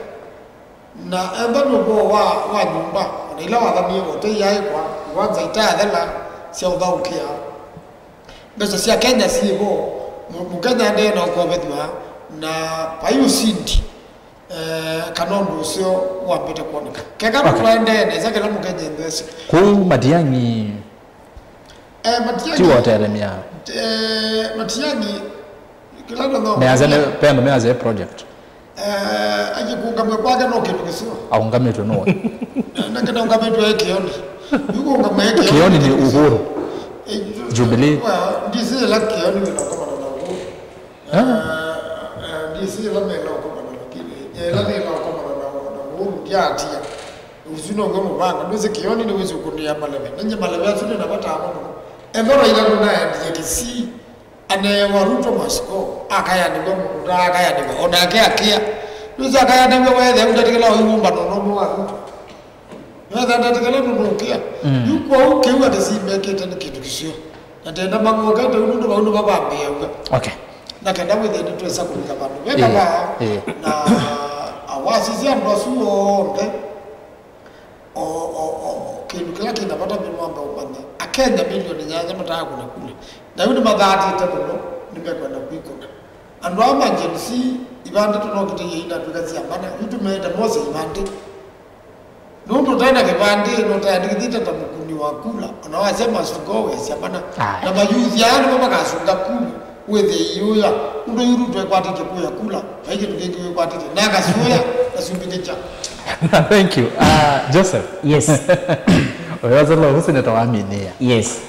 Na ethwa nĩ ũvoo wa, wa nyũmba, ona ila wathanie vote iyaĩkwa, iwanza itaathela sya ũthaũkĩa. Mbesa sya Kenya syĩ vo, Mũ-, Mũkenya endee na ũkovethw'a, na vai ũsindi, eh, kana ũndũ ũseo wambĩte kwoneka. Keka, okay, twaendee nesa kĩla Mũkenya enthesĩ. Kũu Matiang'i, eh, Matiang'i, ti wotelemya. Eh, Matiang'i, kĩla ndona meanza ne, pendo meanza project. Eh, aje kũũngamw'a kwake no kĩndũ kĩseo. Aũngamĩtwe nũũ? Eh, na kĩna ũngamĩtwe e Kĩoni. Yu kũũngamw'a e Kĩoni. Kĩoni nĩ Uhuru. Eh, Jubilee. Well, ndisĩ ĩla Kĩoni wĩna ũkomana na Uhuru. Ah, ah, ndisi ĩla mela ũkomana, lakini ĩla nĩla ũkomana na, na Uhuru, ndiatia. Ũsu now'o mũvanga, ndwĩsĩ kĩoni nĩwĩsĩ ũkũnĩa maleve. Nanye maleve asu nĩ na vata mũno. Ethĩwa Raila nũnaendie Kisii, aneewa Ruto must go, akayanĩw'a mũndũ ũtaakayanĩw'a, o nake akĩa. Ndwĩsĩ akayanĩw'a wethĩa ũndatĩkĩla ũiwũmba nũndũ wa Ruto. Nĩwetha ndatĩkĩla nũnũkĩa. Mm. Yu kwoou kĩu atĩ simekĩte nĩ kĩndũ kĩseo. Na ndenda mang'okete ũndũ vau nĩvo vambĩĩaw'a. Okay. Na kenda wĩthĩe nĩtwesa kũvika vandũ ve, eh, kavaa, eh, na awasisya andũ asu onthe. O, o, o, kĩndũ kĩla kĩna vata nĩ mwamba ũmanya, Akenya milioni nyanya mataa kũna kula. Na yu nĩmathatĩte mũno, nĩmekwenda kwĩkũna. Andũ aa ma Gen Z, ivandĩ tũnokĩte yei natw'ĩka syambana, yu tũmeete mose ivandĩ. Nũndũ ũte na kĩvandĩ, na ũtaandĩkĩthĩte ta mũkuni wa kula, ona wasya must go wĩasya mana. Aye. Na mayuthi aa nĩmo makasunga kula, wĩthĩe iũya. Ũndũ yu Ruto ekwatĩtye kũya kula, vai kĩndũ kĩngĩ wĩkwatĩtye. Na akasũya, na sumbĩkĩkya. Thank you. Uh, Joseph. Yes. Ũyosela ũhu seneta wa Minia. Yes.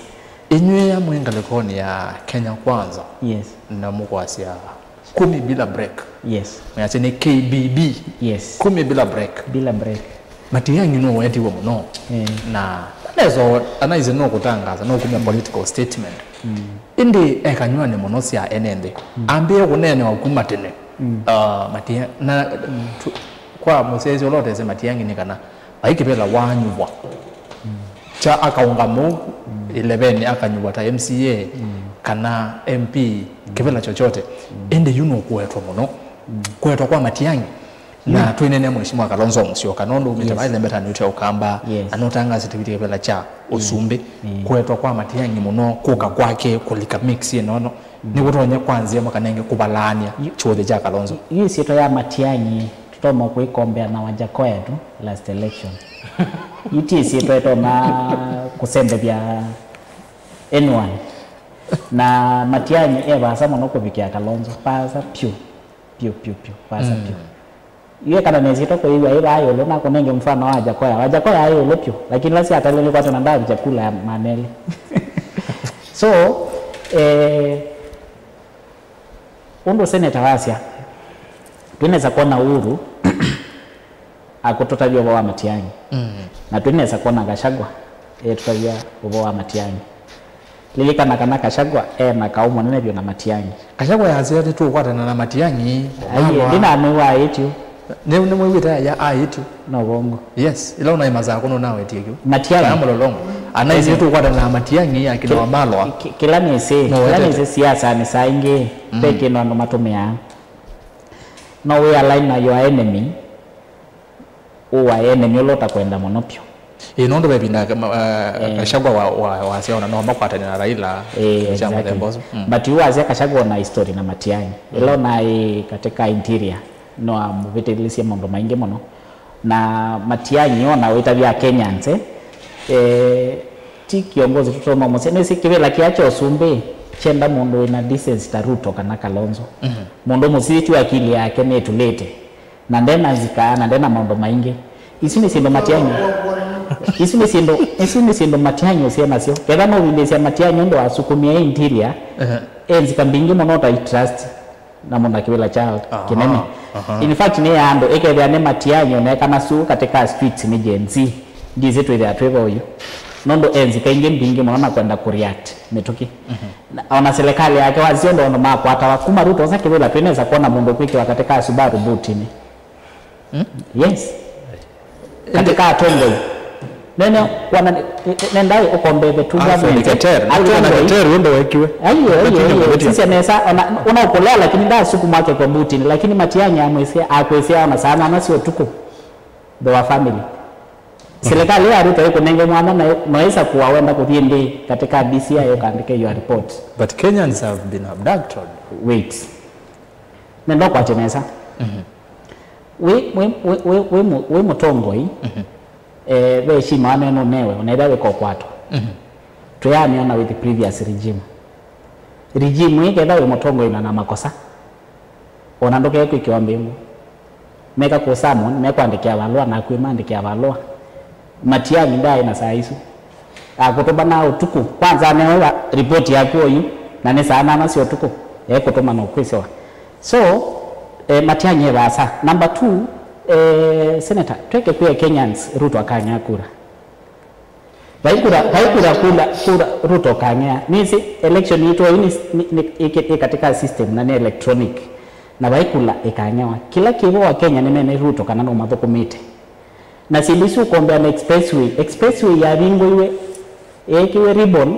Inywĩa mwĩ ngalĩkonĩ ya Kenya Kwanza. Yes. Na mũkwasya kumi bila break. Yes. Mwĩasya nĩ K B B. Yes. Kumi bila break. Bila break. Matiang'i nũwetiwe mũno. Eh. Na nesa anaise no kũtangaza, no kumya political statement. Mm. Ĩndĩ ekanywani mũno sya ene nthĩ. Mm. Ambĩe kũneenewa kuma tene. Mm. Uh, Matia-, na, mm, tu-, kwa mũsyaĩĩsya ũla ũtesĩ Matiang'i nĩ kana vai kĩvĩla waanyuvwa. Mm. Kya akaũngama ũu, mm, ĩleveni akanyuvwa ta M C A, mm, kana M P, mm, kĩvĩla chochote. Mm. Ĩndĩ yu nũkũetwa mũno. Mm. Kũetwa kwa Matiang'i. Na, yeah, twĩneenea Mheshimiwa Kalonzo Musyoka, nũndũ umĩte, yes, vai lembetanĩtwe Ũkamba, yes, na nũtangaasĩte kĩvĩla kya, mm, ũsumbĩ. Mm. Kũetwa kwa Matiang'i mũno, kũka kwake, kũlika mix ĩnono. Mm. Nĩkũtonya kwanzĩa makanenge kũvalaany'a, yu-, kyũthĩ kya Kalonzo. Yu ĩsyĩtwa ya Matiang'i, tũtonya kwĩkombea na Wajakoya tu last election. Yu ti ĩsyĩtwa ĩtonya kũsembethya anyone. Na Matiang'i e vaasa mũno kũvikĩa Kalonzo. Vaasa pyũ. Pyũ, pyũ, pyũ. Vaasa, mm, pyũ. Yu ekana nĩsyĩtwa kũĩw'a ĩ vaa ĩũlũ, nakũnenge mfano wa Wajakoya. Wajakoya aĩ ĩũlũ pyũ, lakini ĩla syatalile kwatana ndavya kula ya maneli. So, eh, ũndũ seneta wasya, twĩnesa kwona Uhuru akũtũtavya ũvoo wa Matiang'i. Mm. Na twĩnesa kwona Gachagua etũtavya ũvoo wa Matiang'i. Lilikana kana Gachagua e na kaũ mũnene vyũ na Matiang'i. Gachagua yasya nĩtũkwatana na Matiang'i. Aiye, ndinamwĩw'a aĩtye. Nĩ, nĩmwĩw'ĩte aya aĩtye. No vongo. Yes, ila ũnaĩ Masakũ nũnawetie kĩu. Matiang'i. Kana Mũlolongo. Anaisye, yes, nĩtũkwatana na Matiang'i akina Wamalwa. Ki-, kĩla nĩsĩ, kĩla nĩsĩ siasanĩ saa ingĩ, mm, ve kĩndũ andũ matũmĩaa. No wĩ align na your enemy. Ũwa enemy ũla ũtakwenda mũno pyũ. Ĩĩ, nũndũ ve ĩvinda ka-, ma-, uh, eh, Gachagua wa, wa, wasya ona no makwatane na Raila, eh, kya, exactly, mũthemba ũsu. Mm. But yu wasya Gachagua na history na Matiang'i. Mm. Ĩla ũnaĩ katika interior, no amũvĩtĩlĩsye maũndũ maingĩ mũno. Na Matiang'i ona wĩtavya Kenyans, eh, eh, ti kĩongozi tũtonya mũsya. Nĩsĩ kĩvĩla kĩa kya ũsumbĩ kyenda mũndũ wĩna decency ta Ruto kana Kalonzo. Mhm. Mũndũ mũsisya akili yake nĩtũlĩte. Na ndena nzika, na ndena maũndũ maingĩ. Isu nĩ syĩndũ Matiang'i. Isu nĩ syĩndũ, isu nĩ syĩndũ Matiang'i ũsĩ nasyo. Ketha no ũvindĩsya Matiang'i ũndũ wasukumie interior, ehe, e nzika mbingĩ mũno ũtai trust na mũndũ na kĩvĩla kya, aha, kĩnene. Aha. In fact, nĩ ya andũ, ĩkethĩa nĩ Matiang'i ũneka nasu katika streets nĩ Gen Z. Ndisĩ twĩthĩa twĩ vo ũyu. Nũndũ e nzika ingĩ mbingĩ mũno na kwenda kũreact mĩtũkĩ. Mhm. Na ona serikali yake wasyo ndo ndo makwatawa kuma Ruto osa kĩvĩla twĩnesa kuona mũndũ kwĩkĩwa katika Subaru boot-inĩ. Hmm? Yes. Katika atongoi. Nene wana nendai ũkombe the two government. Keter. Atongoi. Keter wendo wekiwe. Aiyo, aiyo, aiyo. Sisi nesa ona ona ukolea lakini nda suku mwake kwa boot-inĩ lakini Matiang'i amwĩsĩa akwĩsĩa ona saa nana sio tuko. The wa family. Serikali ya Ruto ĩkũnenge mwanya na noĩsa kũa wenda kũthiĩ ndĩ katika D C I ũkandĩke your report. But Kenyans have been abducted. Wait. Nenda ũkwatye nesa. Mhm. Wĩ, wĩ, wĩ, wĩ, wĩ, mũ- wĩ mũtongoi, mhm, eh, ve heshima wanene ũnewe, ũnethĩa wĩka ũkwatwa. Mhm. Twĩanĩana with the previous regime. Regime ĩĩ ketha wĩ mũtongoi na na makosa. Ona ndũkekwĩkĩwa mbĩngũ. Meka kũ summon, mekwandĩkĩa valũa, naku ĩmandĩkĩa valũa. Matiang'i ndaĩ na saa isu. Akũtũmana ũtukũ. Kwanza anewa ripoti yaku oyu, na nĩ saa nana sya ũtukũ. Ekũtũma no kwĩsĩwa. So, eh, Matiang'i e vaasa. Number two, eh, Senator, tweke kwĩa Kenyans Ruto akang'ea kura. Vai kura, vai kura, kura, kura Ruto akang'ea. Nĩsĩ election yitũ yu nĩ, nĩ, nĩ, ĩ, ĩ katika system na nĩ electronic. Na vai kura ĩkang'ewa. Kĩla kĩvo wa Kenya nĩ mene Ruto kana no mathũkũmĩte. Na syĩndũ isu ũkombea na expressway. Expressway yavingũiwe, yeekiwe ribbon,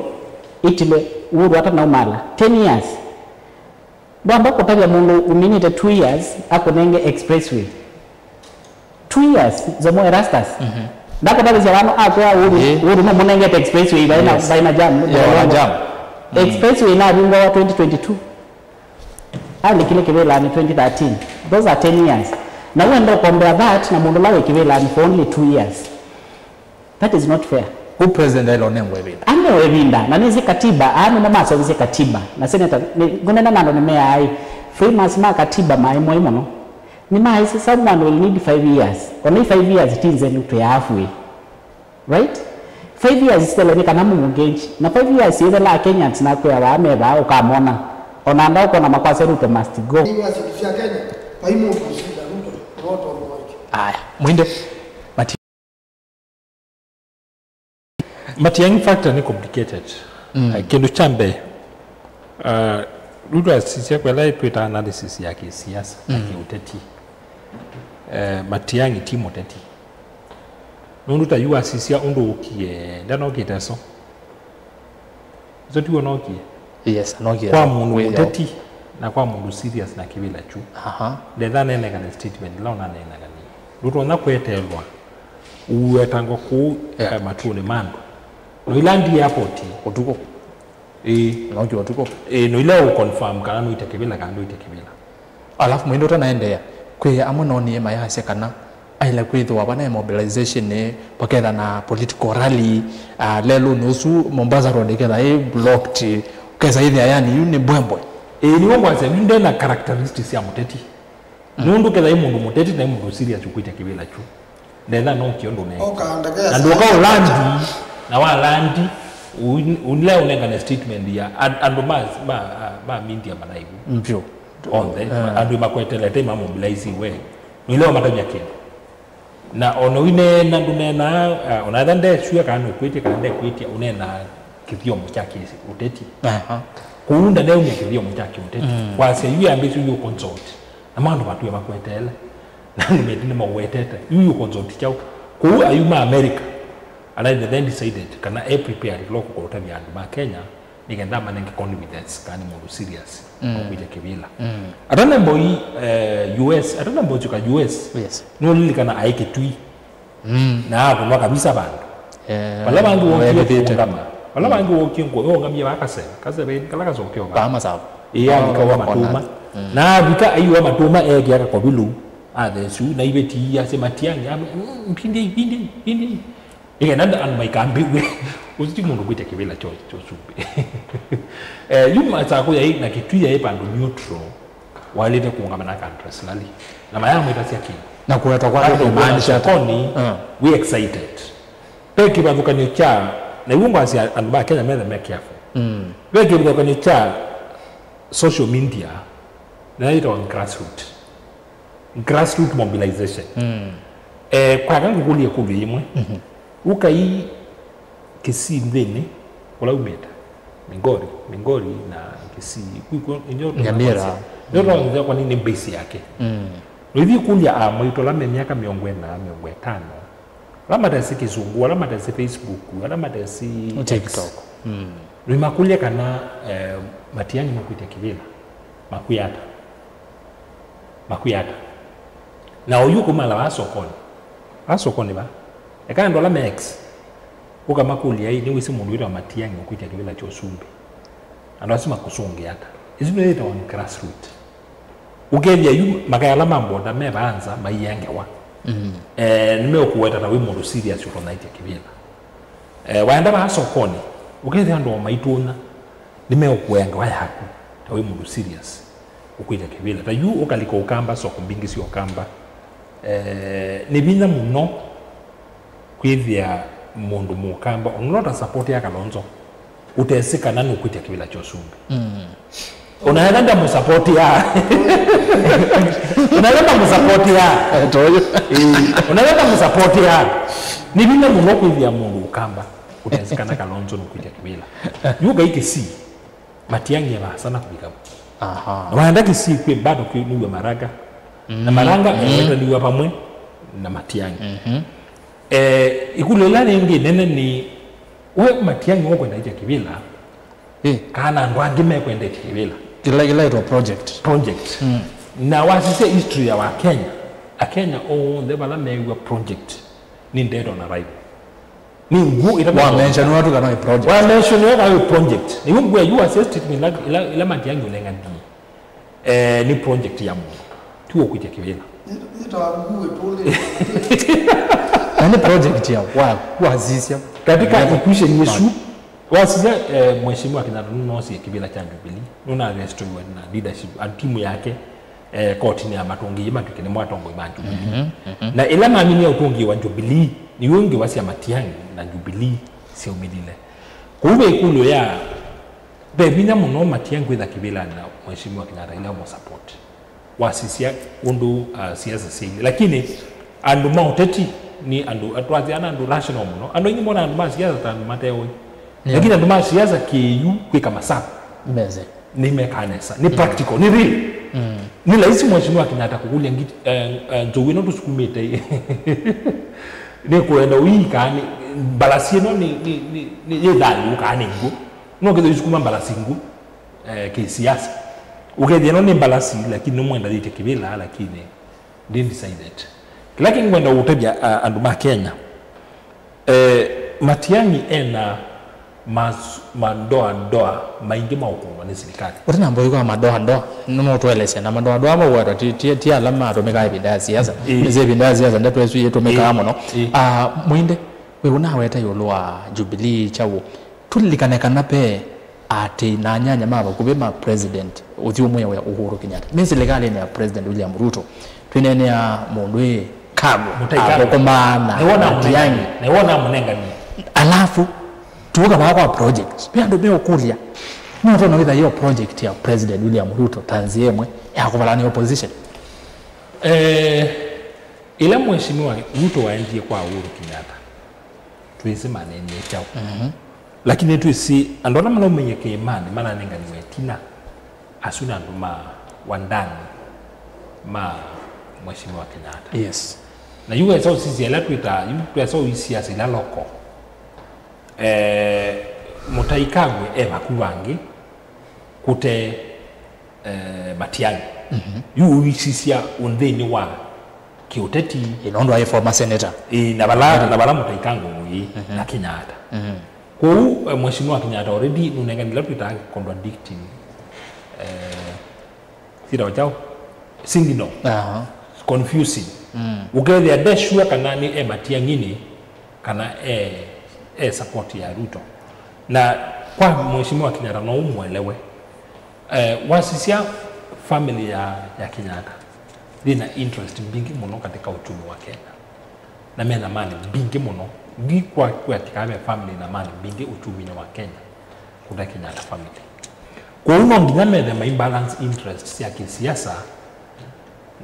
itilwe Uhuru atanaumala. Ten years. Ndwamba kũtavya mũndũ uminĩte two years akũnenge expressway. Two years, Nzomo Erastus. Ndakũtavĩsya vano akwĩa Uhuru, Ĩĩ. Uhuru nũmũnengete expressway vaina, Yes. vaina jam. Yeah, jam. Expressway inavingwa wa twenty twenty-two. Alikile kĩvĩlanĩ twenty thirteen. Those are ten years. Na wenda ũkombea that na mũndũ ũla wĩ kĩvĩlanĩ for only two years. That is not fair. Who president aile ũnengwa ĩvinda? Aneo ĩvinda, na nĩsĩ katiba, aa nĩmo masovisye katiba. Na senator, nĩ- ngũnena na andũ nĩmeaĩ, framers ma katiba maĩ moi mũno. Nĩmaĩsĩ someone will need five years. Ona i five years ti nzelu twĩ halfway. Right? Five years sitele nĩ kana mũmũngenji. Na five years yĩthela Kenyans nakwĩa vaa me vaa ũkamona. Ona anda ũkona makwasya Ruto must go. University sya Kenya, vai mũndũ ũsinda Ruto, no tondũ waitũ. Aya, mwende. Mati- Matiang'i factor nĩ complicated. Mm. Uh, kĩndũ kya mbee, uh, Ruto asisya kwela twĩta analysis ya kĩsiasa na Mm. kĩũteti. Uh, Matiang'i ti mũteti. Nũndũ ta yu asisya ũndũ ũkie, ndanokĩte so. Iso tiw'o nokie. Yes, anokie. Kwa mũndũ Wĩthĩwa. mũteti na kwa mũndũ serious na kĩvĩla kyu. Aha. Ndetha nenengane statement ila ũnanenganie. Ndũtonya kwetelwa uwetangwa kũu Yeah. eh, matũnĩ ma andũ. No ila ndi airport. Ũtukũ. Ĩĩ. Nokia ũtukũ. Ĩĩ, no ila ũ confirm kana nũite kĩvĩla kana ndũite kĩvĩla. Alafu mwĩndũ ũtanaendeea, kwĩ amwe noonie mayasya kana aile kwĩthĩwa vana e mobilization, paketha na political rally, uh, lelũnĩ ũsu Mombasa Road ĩketha ĩ blocked, kesa ĩthĩa yani yu nĩ mbwembwe. Ĩĩ, nĩw'o ngwasya yu ndena characteristics ya mũteti. Nũndũ ketha ĩ mũndũ mũteti na ĩ mũndũ serious ũkwĩtya kĩvĩla kyu. Ndetha no kĩo ndũnenge. Oka ndeke ya Na ndũka saa- ũlandi, na walandi, u- ũle ũnengane statement ya and- andũ ma, ma, ma media manaivu. Mpyo. Onthe, Eh. andũ makwetelete mamobilize we. Nũile wamatavya kĩndũ. Na ona ũineena ndũneenaa, ah, ona etha ndesua kana nũkwĩtya kana ndekwĩtya, ũneenaa kĩthyomo kya kĩũteti. Aha. Kũu ndaneumya kĩthyomo kya kĩũteti. Mm. Wasya yu yambĩsyo yu consult. Na mandũ matue makwetele. Na andũ meti nĩmawetete. Yu yu consult kyaũ. Kũu ayu ma America. Ala they then decided kana e prepared loko kwa ũtavya andũ ma Kenya. Nĩkenda manenge confidence kana nĩ mũndũ serious Mm. kwĩtya kĩvĩla. Mm. Atana mboi eh, U S, atana mboi ka U S. Yes. Nũlilikana aĩ Kĩtui. Mm. Na akũnwa kabisa vandũ. Eh, Vala vangĩ wokie wethĩte. kũũngama. Vala vangĩ wokie ngũ, ũngamie va kaseve. Kaseve kala kasokeo va. Paa masavu. Ĩĩ, avika wa matũma. Mm. Na avika aiwa matũma eekĩa kakovilu. Athesu na iveti asye Matiang'i. Ame, "Mm, mpindi, mpindi, mpindi." Ĩkenda andũ maikambĩw'e. Ũsu ti mũndũ kwĩtya kĩvĩla kyo kyo sumbĩ. Eh, yu Masakũ yaĩ na Kĩtui yaĩ vandũ neutral, waĩlĩte kũũngama na Countries Rally. Na mayamwĩtasya kĩndũ. Na kũetwa kwake Wandũ kũmaanisha ata? Sokoni, Ah. we excited. Ve kĩvathũkany'o kya, na iw'o ngwasya andũ ma Kenya methe me careful. Mm. Ve kĩvathũkany'o kya social media, na yĩtawa grassroot. Grassroot mobilization. Mm. Eh, kwaka ngũkũlye kũlyo yĩmwe. Mhm. Ũkai Kisii nthĩnĩ, ũla umĩte. Migori, Migori na Kisii. Kwikũ, inyo Nyamira. Ndio tunaanzia kwa nini base yake. Mm. Nũithi kũlya a mwaitũ ala me myaka mĩongo ĩna, mĩongo ĩtano. Ala matesĩ Kĩsũngũ, ala matesĩ Facebook, ala matesĩ TikTok. X. Mm. Nũimakũlya kana eh, Matiang'i makwĩtya kĩvĩla. Makwĩa ata? Makwĩa ata? Na oyu kumala wa sokoni. Wa sokoni va? Eka andũ ala me X. Ũkamakũlya, "Ĩ, nĩwĩsĩ mũndũ wĩtawa Matiang'i ũkwĩtya kĩvĩla kya ũsumbĩ?" Andũ asu makũsũngĩa ata? Isu nĩyo yĩtawa grassroot. Ũkethĩa yu makaya ala ma mbonda me vaa nza maiengewa. Mm. Eh, nĩmeũkũweta ta wĩ mũndũ serious ũtonaĩtya kĩvĩla. Eh, waenda vaa sokoni, ũkethĩa andũ o maitũna, nĩmeũkũengewa yaku ta wĩ mũndũ serious. Ũkwĩtya kĩvĩla. Ta yu ũkalika Ũkamba, soko mbingĩ sya Ũkamba. Eh, nĩ vinya mũno kwĩthĩa mũndũ Mũkamba, ona ũla ũta support ya Kalonzo, ũtesĩ kana nũkwĩtya kĩvĩla kya ũsumbĩ. Mm. Unaweza ndamũsapoti ya. Unaweza ndamũsapoti ya. Toyo. Eh, unaweza ndamũsapoti ya. Nĩ vinya mũno kwĩthĩa mũndũ ũkamba ũtesĩ kana Kalonzo nũkwĩtya kĩvĩla. Yu Ngai Kisii, Matiang'i e vaasa na kũvika. Aha. Na waenda Kisii kwĩ bado kwĩ nĩw'a Maranga. Na Maranga ewetaniw'a vamwe na Matiang'i. Eh, ĩkũlyo ĩla yĩngĩ nene nĩ, we Matiang'i ũkwenda ĩtya kĩvĩla, Eh. kana andũ angĩ mekwendetye kĩvĩla. Ila, ila ĩtwa project. Project. Na wasisya history ya Wakenya, Akenya onthe vala meew'a project, nĩ dead on arrival. Nĩ ngũ ĩtatũ. Wa mention watu kana project. Wa mention watu kana project. Nĩ ngũ ya U S S statement ila, ila, ila Matiang'i ũnenganiwe. Eh, nĩ project ya mũndũ. Ti ũkwĩtya kĩvĩla. Ĩtawa ngũ ĩtũlĩ. Na nĩ project ya wa, wasisya. Katika equation ĩsu, wasisya, eh, Mheshimiwa Kenyatta nũnoosie kĩvĩla kya Jubilee, nũna arrestiwe na leadership, a timu yake, eh, kotini ya matũngĩie matw'ĩke nĩmo atongoi ma Jubilee. Na ĩla maminie ũtũngĩĩwa Jubilee, nĩw'o ngewa sya Matiang'i na Jubilee syaumĩlile. Kũu ve ĩkũlyo ya, ve vinya mũno Matiang'i kwĩtha kĩvĩlanĩ na Mheshimiwa Kenyatta ĩla ũmũsupport. Wasisya ũndũ, uh, siasa syailye. Lakini andũ ma ũteti nĩ andũ, twasya ana andũ rational mũno. Andũ aingĩ mona andũ ma siasa ta andũ mateũĩ. Yeah. Lakini andũ ma siasa kĩyu kwĩka masavu. Meze. Nĩmekaa nesa. Nĩ practical, nĩ real. Nĩ laisi Mheshimiwa Kenyatta kũkũlya ngiti, eh, eh, nzou ĩno tũsukumĩte ĩ. Nĩ kũenda ũii kana nĩ mbalasi ĩno nĩ, nĩ, nĩ, nĩ, nĩ thayũ kana nĩ ngũ. No kĩthwa isukuma mbalasi ngũ, eh, kĩsiasa. Ũkethĩa ĩno nĩ mbalasi, lakini nũmwenda yĩtye kĩvĩla, lakini ndĩndecided. Kĩla kĩngwenda ũtethya, ah, andũ ma Kenya, eh, Matiang'i ena mas-, mandoa ndoa maingĩ ma ũkũnwa nĩ silikalĩ. Ũte na mboĩ kwa madoa ndoa, nũnũtũelesya na madoa ndoa mawetwa ti, ti, ti ala matũmĩkaa ĩvinda ya siasa. Ĩĩ. Nĩsĩ ĩvinda ya siasa ndeto ĩsu yĩtũmĩkaa mũno. Ĩĩ. Ah, Mwinde, we ũnaweta ĩũlũ wa Jubilee kyaũ? Tũlilikane kana ve aatĩĩi na anyanya ma vakuvĩ ma President ũthyũmũĩwe Uhuru Kenyatta. Me silikalĩnĩ ya President William Ruto, twĩneenea mũndũ ĩ Kagwe athũkũmaa na Matiang'i. Nĩwona mũnengani. Alafu, tũũka vaa kwa project. Ve andũ meũkũlya, no tona wĩtha yo project ya President William Ruto ta nzĩa ĩmwe ya kũvalany'a opposition? Eh, ĩla Mheshimiwa Ruto waendie kwa Uhuru Kenyatta, twĩsĩ maneenie kyaũ. Lakini twĩsĩ andũ ala malaumĩie kĩĩmanĩ mananenganiwe ĩtina, asu nĩ andũ ma wandani ma Mheshimiwa Kenyatta. Yes. Na yu wesa ũsisya ĩla twĩtaa, yu twesa ũisiasa ila loko. Eh, Mũtai Kagwe e vaku vangĩ kũte eh, Matiang'i. Yu ũisisya ũnthĩnĩ wa kĩũteti. Ĩ, nũndũ aĩ former senator. Ĩ, na vala, na vala Mũtai Kagwe mũĩ, na Kenyatta. Kwoou, eh, Mheshimiwa Kenyatta already nũnenganile twĩtaa contradicting, eh, sita wa chao, signal. Aha. Confusing. Ũkethĩa nde sure kana nĩ e Matiang'inĩ kana e, e support ya Ruto. Na kwa Mheshimiwa Kenyatta no ũmũelewe. Eh, wasisya family ya, ya Kenyatta yĩna interest mbingĩ mũno katika uchumi wa Kenya. Na mena mali mbingĩ mũno. Ndi kwa, kwa tika me family na mali mbingĩ uchumi-inĩ wa Kenya kũta Kenyatta family. Kwoou no nginya methe mai balance interest sya kĩsiasa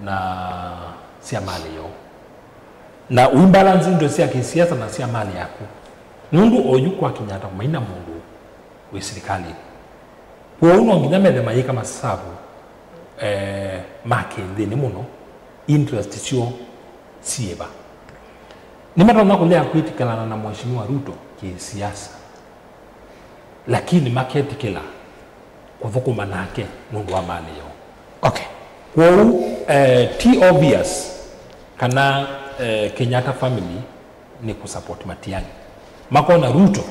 na sya mali yoo. Na ũimbalance interest sya kĩsiasa na sya mali yaku. Nũndũ oyu kwa Kenyatta maina mũndũ wĩ silikalĩnĩ. Kwoou no nginya methe mayĩka masavu, eh, ma kĩnthĩnĩ mũno, interest syoo syĩva. Nĩmatonya kũlea kwĩtĩkĩlana na Mheshimiwa Ruto kĩsiasa, lakini maketĩkĩla kũthũkũma nake nũndũ wa mali yoo. Okay. Kwoou, eh, ti obvious kana, eh, Kenyatta family nĩ kũ support Matiang'i. Makona Ruto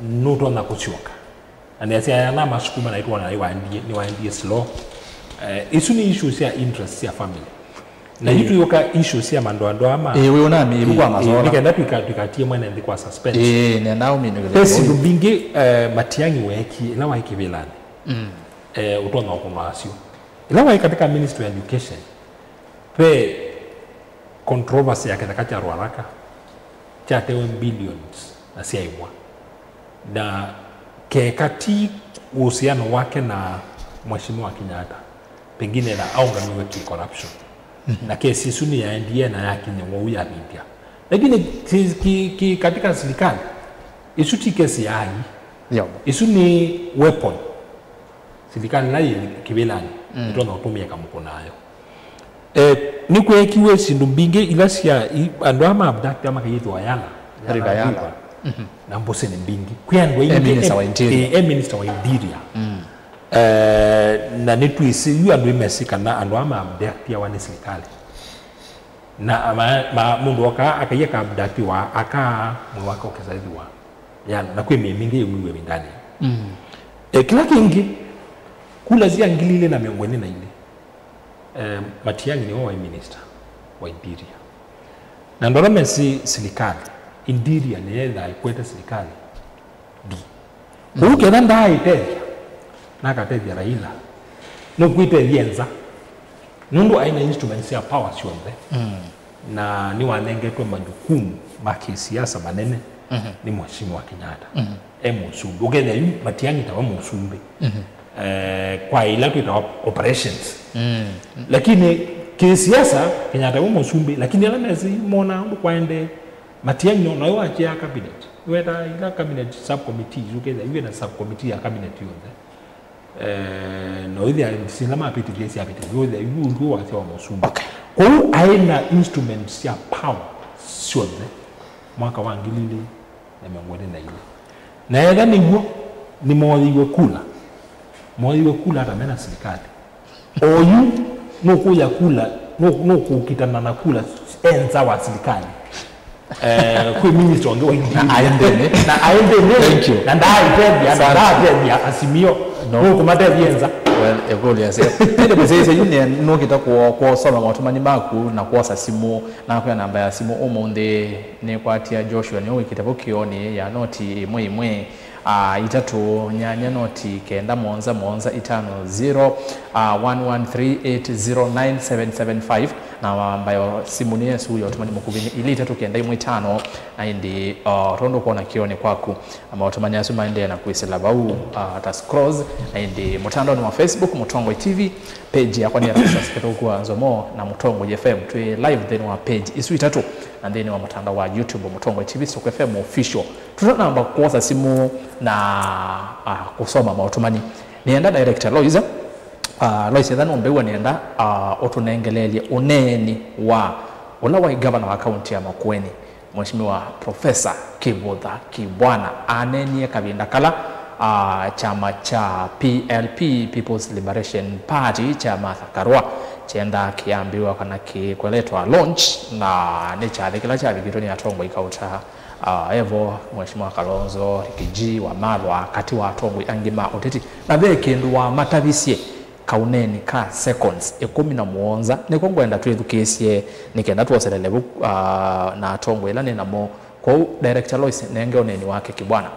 nũtonya kũsyoka. Na nĩasya aya na masukuma na itwona nĩwaendie, nĩwaendie slow. Eh, isu nĩ issues sya interest sya family. Na yu tũyũka issues sya mandoandoa ma. Ĩĩ, wĩ ũnami, ĩvu kwa masola. Nĩkenda twĩka, twĩkatie mwene nthĩ kwa suspense. Ĩĩ, nenda ũmine. Ve syĩndũ mbingĩ, eh, Matiang'i weekie, ĩla waĩ kĩvĩlanĩ. Eh, ũtonya ũkũnwa asyo. Ĩla waĩ katika Ministry of Education, ve controversy ya kĩtheka kya Ruaraka kyatewe billions na syaĩmwa. Na keka ti uhusiano wake na Mheshimiwa Kenyatta, pengine na aũngamĩwe ki corruption. Na kesi ĩsu nĩyaendie na yakinya wau yavĩndya. Lakini ki, ki, ki katika serikali, ĩsu ti kesi ya ai. Yo. Ĩsu nĩ weapon. Serikali ĩla yĩ kĩvĩlanĩ, ĩtonya ũtũmĩa kamũkũ nayo. Eh, nĩkweekiwe syĩndũ mbingĩ ila sya i, andũ aa ma abduct aa makayĩthwa Yala, River Yala. River. Na mbũsĩ nĩ mbingĩ. Kwĩ andũ aingĩ, e minister wa interior. Eh, e minister wa interior. Eh, na nĩtwĩsĩ yu andũ imesĩ kana andũ aa ma abductiawa nĩ serikali. Na ma, ma, mũndũ oka akaiya ka abductiwa, aka mwĩĩ wake ũkĩsaĩthĩwa Yala, na kwĩ mĩĩ mingĩ yaumiw'e ĩvindanĩ. Eh, kĩla kĩngĩ, kula sya ngili ilĩ na mĩongo ĩlĩ na ilĩ, eh, Matiang'i nĩwe waĩ minister wa interior. Na andũ ala mesĩ silikalĩ, interior nĩyethaa ĩkwete silikalĩ ngi. Kwoou ketha ndaaĩtethya, nakatethya Raila, nũkwĩtethya nza. Nũndũ aĩ na instruments sya power syonthe. Na nĩwanengetwe majukumu ma kĩsiasa manene nĩ Mheshimiwa Kenyatta. E mũsumbĩ. Ũkethĩa yu Matiang'i tawe mũsumbĩ. Eh, kwa ila twĩtawa operations. Lakini kĩsiasa, Kenyatta we mũsumbĩ, lakini ala mesĩ mona ũndũ kwaendee, Matiang'i o nawe wa chair cabinet. Weta ila cabinet subcommittees, ũkethĩa yu ena subcommittee ya cabinet yonthe. Eh, no ĩthĩa sila mapĩtĩthie syapĩtĩthie, ũthĩa yu ũndũ wasya wa mũsumbĩ. Okay. Kwoou aĩ na instruments sya power syonthe mwaka wa ngili ilĩ na mĩongo ĩlĩ na ilĩ. Na etha nĩw'o, nĩmooyĩiwe kula. Mooyĩiwe kula ata mena silikalĩ? Oyu nũkũya kula, nũ-, nũkũkitana na kula e nza wa silikalĩ. Eh, kwĩ minister ũngĩ wa interior. Na aĩ nthĩnĩ. Na aĩ nthĩnĩ. Thank you. Na ndaaitethya, na Asante. Ndaatethya Azimio. No. Nũkũmatethya nza. Well, ĩkũlyo yasya. Ĩndĩ mũsyaĩĩsya yu nĩ nũkĩte kũ-, kũsoma maũtũmani maku na kwosa simũ, na kwĩa namba ya simũ ũmũnthĩ nĩkwatia Joshua nĩwe wĩkĩte vau kĩonĩ ya noti ĩmwe ĩmwe. Ah, itatũ nyanya noti kenda mũonza mũonza itano zero, ah, one one three eight zero nine seven seven five, na namba ya simũ nĩ yesu ya ũtũmani mũkuvĩ nĩ ilĩ itatũ kenda imwe itano, na ĩndĩ, ah, tondũ ũkwona kĩonĩ kwaku, maũtũmani asu maendee na kwĩsĩla vau, ah, ta scrolls, na ĩndĩ mũtandaonĩ wa Facebook, Mũtongoi T V, page yakwa nĩ ya Festus Kĩthũku wa Nzomo na Mũtongoi F M, twĩ live nthĩnĩ wa page isu itatũ, na nthĩnĩ wa mũtandao wa YouTube, Mũtongoi T V, Soko F M Official. Tũtanamba kwosa simũ na, ah, kũsoma maũtũmani, nĩenda director Lois, ah, Lois, etha nũmbew'a, nĩenda, ah, ũtũnengeleelye ũneeni wa ũla waĩ ngavana wa kaunti ya Makueni, Mheshimiwa Professor Kivutha Kibwana. Aneenie kavinda kala, ah, kyama kya P L P, People's Liberation Party, kya Martha Karua kyendaa kĩambĩwa kana kĩkweletwa launch, na nĩ kyathĩ kĩla kyavikĩtwe nĩ atongoi kauta. Ah, evo Mheshimiwa Kalonzo, Rigiji, Wamalwa, katĩ wa atongoi angĩ ma ũteti, na ve kĩndũ wamatavisye kaũneenĩ ka seconds ĩkũmi na mũonza, nĩko ngwenda twĩthukĩĩsye nĩ kenda twoselele vu, ah, na atongoi ĩla nĩ namo. Kwoou, Director Lois, nenge ũneeni wake Kibwana.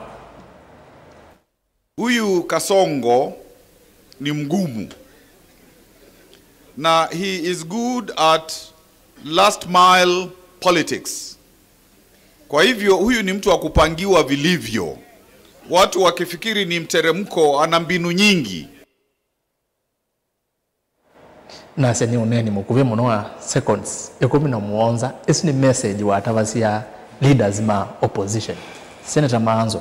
Huyu Kasongo ni mgumu. Na he is good at last mile politics. Kwa hivyo, huyu ni mtu wa kupangiwa vilivyo. Watu wakifikiri ni mteremko, ana mbinu nyingi. Nasya nĩ ũneeni mũkuvĩ mũno wa seconds ĩkũmi na mũonza. Ĩsu nĩ message watavasya leaders ma opposition. Senator Maanzo,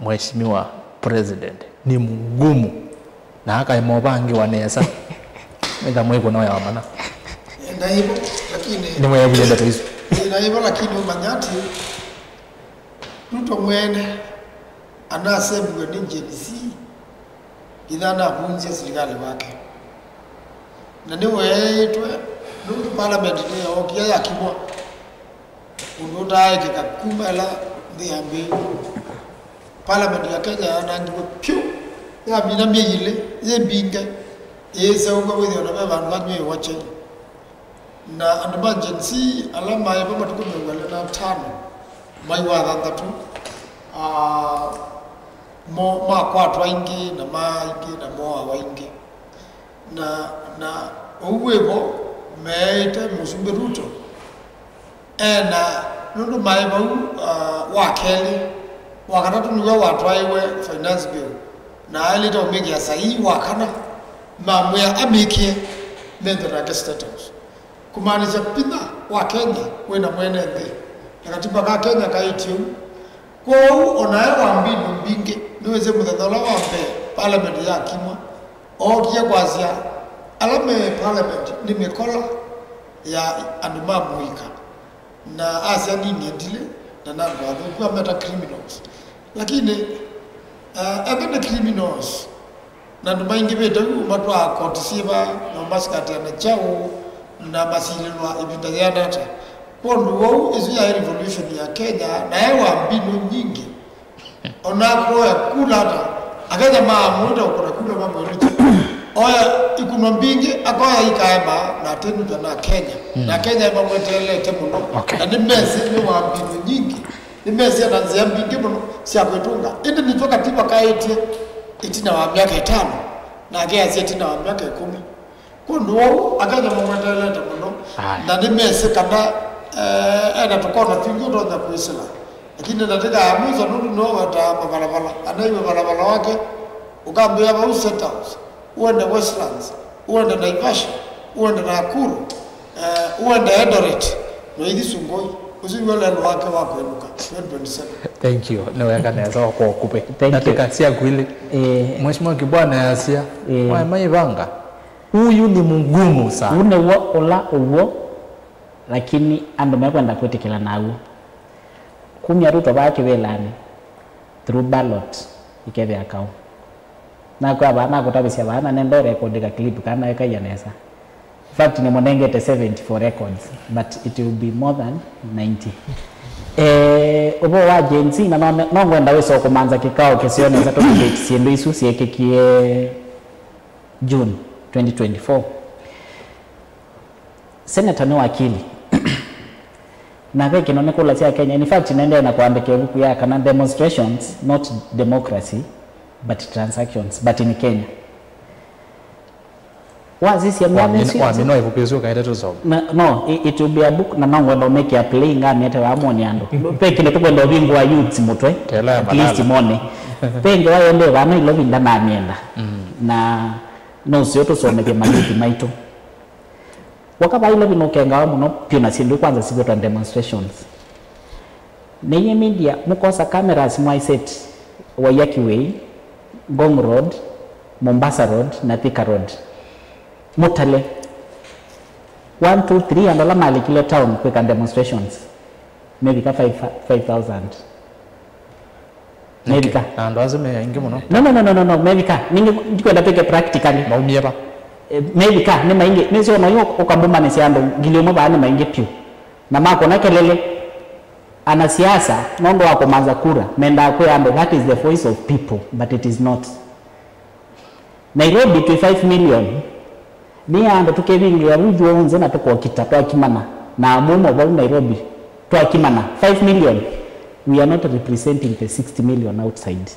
Mheshimiwa President nĩ mgumu na akaema ũvangĩwa nesa. Metha mwĩkũna ũya wa mana. Nĩ ndaivo, lakini nĩmweewie ndeto isu. Nĩ ndaivo, lakini ũmanya atĩ Ruto mwene anasembiwe nĩ Gen Z. Itha navunzya silikalĩ wake. Na nĩweeĩtwe nũndũ parliament nĩyookie yakimwa ũndũ ũtaaĩkĩka kuma ĩla nthĩ yambĩĩe. Parliament ya Kenya yanangiwe pyũ, yamina myei ĩlĩ yĩ mbinge, ĩĩseũvw'a wĩthĩwa na ve vandũ vanywĩĩwa kyai. Na andũ ma Gen Z ala maĩ va matukũ mĩongo ĩlĩ na atano mwai wa thanthatũ, ah, mo-, makwatwa aingĩ na maa aingĩ na moawa aingĩ. Na, na ũu wĩ vo, meeĩte Mũsumbĩ Ruto ena, nũndũ maĩ vau, ah, wa kelĩ, wa katatũ nĩwe watwaĩwe finance bill, na aĩlĩte ũmĩkĩa saii wa kana. Mamwĩa amĩkĩe methwe nake State House. Kũmaanisya vinya wa Kenya wĩ na mwene nthĩ, na katiba ka Kenya kaĩtye ũu. Kwoou o nae wa mbinĩ mbingĩ nĩwĩsĩ mũthenya ũla wa mbee parliament yakimwa, ookie kwasya ala me parliament nĩ mĩkola ya andũ ma mũika, na asya ninyie ndilĩ na nandũ athũku ameta criminals. Lakini uh, ethwa nĩ criminals, na andũ maingĩvĩte ũu matwaa koti syĩva na ũmasikatĩa na kyaũ na masilĩlwa ĩvinda yĩana ata? Kwondũ wou ĩsu yaĩ revolution ya Kenya, na yaĩ wa mbinũ nyingĩ. Ona kũoya kula ata, Akenya maamũĩte ũkũna kula mamwĩlĩtye oya ikunwa mbingĩ, akoya ikaema na atĩnũtha na Kenya. Na Kenya ĩmamweteelete mũno. Okay. Na nĩmesĩ nĩ wa mbinũ nyingĩ. Nĩmesĩ na nzĩa mbingĩ mũno sya kwĩtũnga. Ĩndĩ nĩtw'o katiba kaĩtye ĩtina wa myaka ĩtano, nake asya ĩtina wa myaka ĩkũmi. Kwondũ wou, Akenya mamweteelete mũno. Aye. Na nĩmesĩ kana eh, ena tũkono twingĩ ũtonya kwĩsĩla. Lakini ndatĩka ya mũisyo nũndũ nĩwe wetaa mavalavola. Anaiwe valavala wake, ũkambĩa vau State House, uende Westlands, uende Naivasha, uende Nakuru, eh, uende Eldoret, na ithi Sugoi. Ũsu nĩw'o lelũ wake wa kwĩlũka twenty twenty-seven. Thank you. Nĩweka nesa wa kwa ũkuvĩ. Thank you. Ndatĩka syaku ilĩ. Eh. Mheshimiwa Kibwana yasya, eh, wae maivanga. Huyu ni mgumu sana. Ũu nĩw'o ũla ũw'o, lakini andũ mekwenda kwĩtĩkĩla naw'o. Kumya Ruto vaa kĩvĩlanĩ, through ballot, ikethĩa kaũ. Nakwĩa vaa, nakũtavĩsya vaa, na nenda ũrekodi ka clip kana ekaia nesa. In fact, nĩmũnengete seventy for records, but it will be more than ninety. Eh, ũvoo wa Gen Z, na no, no ngwenda wĩsa kũmanza kĩkao kĩseo nesa tũ debate syĩndũ isu syekĩkie June twenty twenty-four. Senator nĩ wakili. Na ve kĩno nĩ kũla sya Kenya. In fact, nendee na kũandĩka ĩvuku ya kana demonstrations, not democracy, but transactions, but in Kenya. Wasisya myanya ĩsu yonthe. Wamina ĩvuku ĩsu ũkaete tũsoma. Na, no, i- it will be a book, na no ngwenda ũmeke a play, ngamĩete vaa mone andũ. Ve kĩndũ tũkwenda ũvingũa youths mũtwe, at least mone. Ve ngewa yende vana ilo vinda namĩenda. Na no sio tũsomethye mayouth maitũ. Waka vaa ilo vinũkengawa mũno vyũ na syĩndũ kwanza sivetwa demonstrations. Nĩnyie media mũkosa cameras mwaiset Waiyaki Way, Ngong Road, Mombasa Road na Thika Road. Mũtale. One, two, three, andũ ala malikile town kwĩka demonstrations. Mevika five, five thousand. Mevika. Na andũ asu me aingĩ mũno. No, no, no, no, no, no, mevika. Ningĩ ndikwenda twĩke practically. Maumie va? Eh, mevika, nĩ maingĩ. Nĩsyo nayo ũkamũmanĩsya andũ ngili ĩmwe vaa nĩ maingĩ piũ. Na makona kelele. Anasiasa, nũndũ wa kũmanza kura, mendaa kwĩa andũ, that is the voice of people, but it is not. Nairobi twĩ five million. Nĩ andũ tũkevingĩĩa vu ithyonthe na tũkokita twakimana na amũmo vau Nairobi twakimana five million. We are not representing the sixty million outside.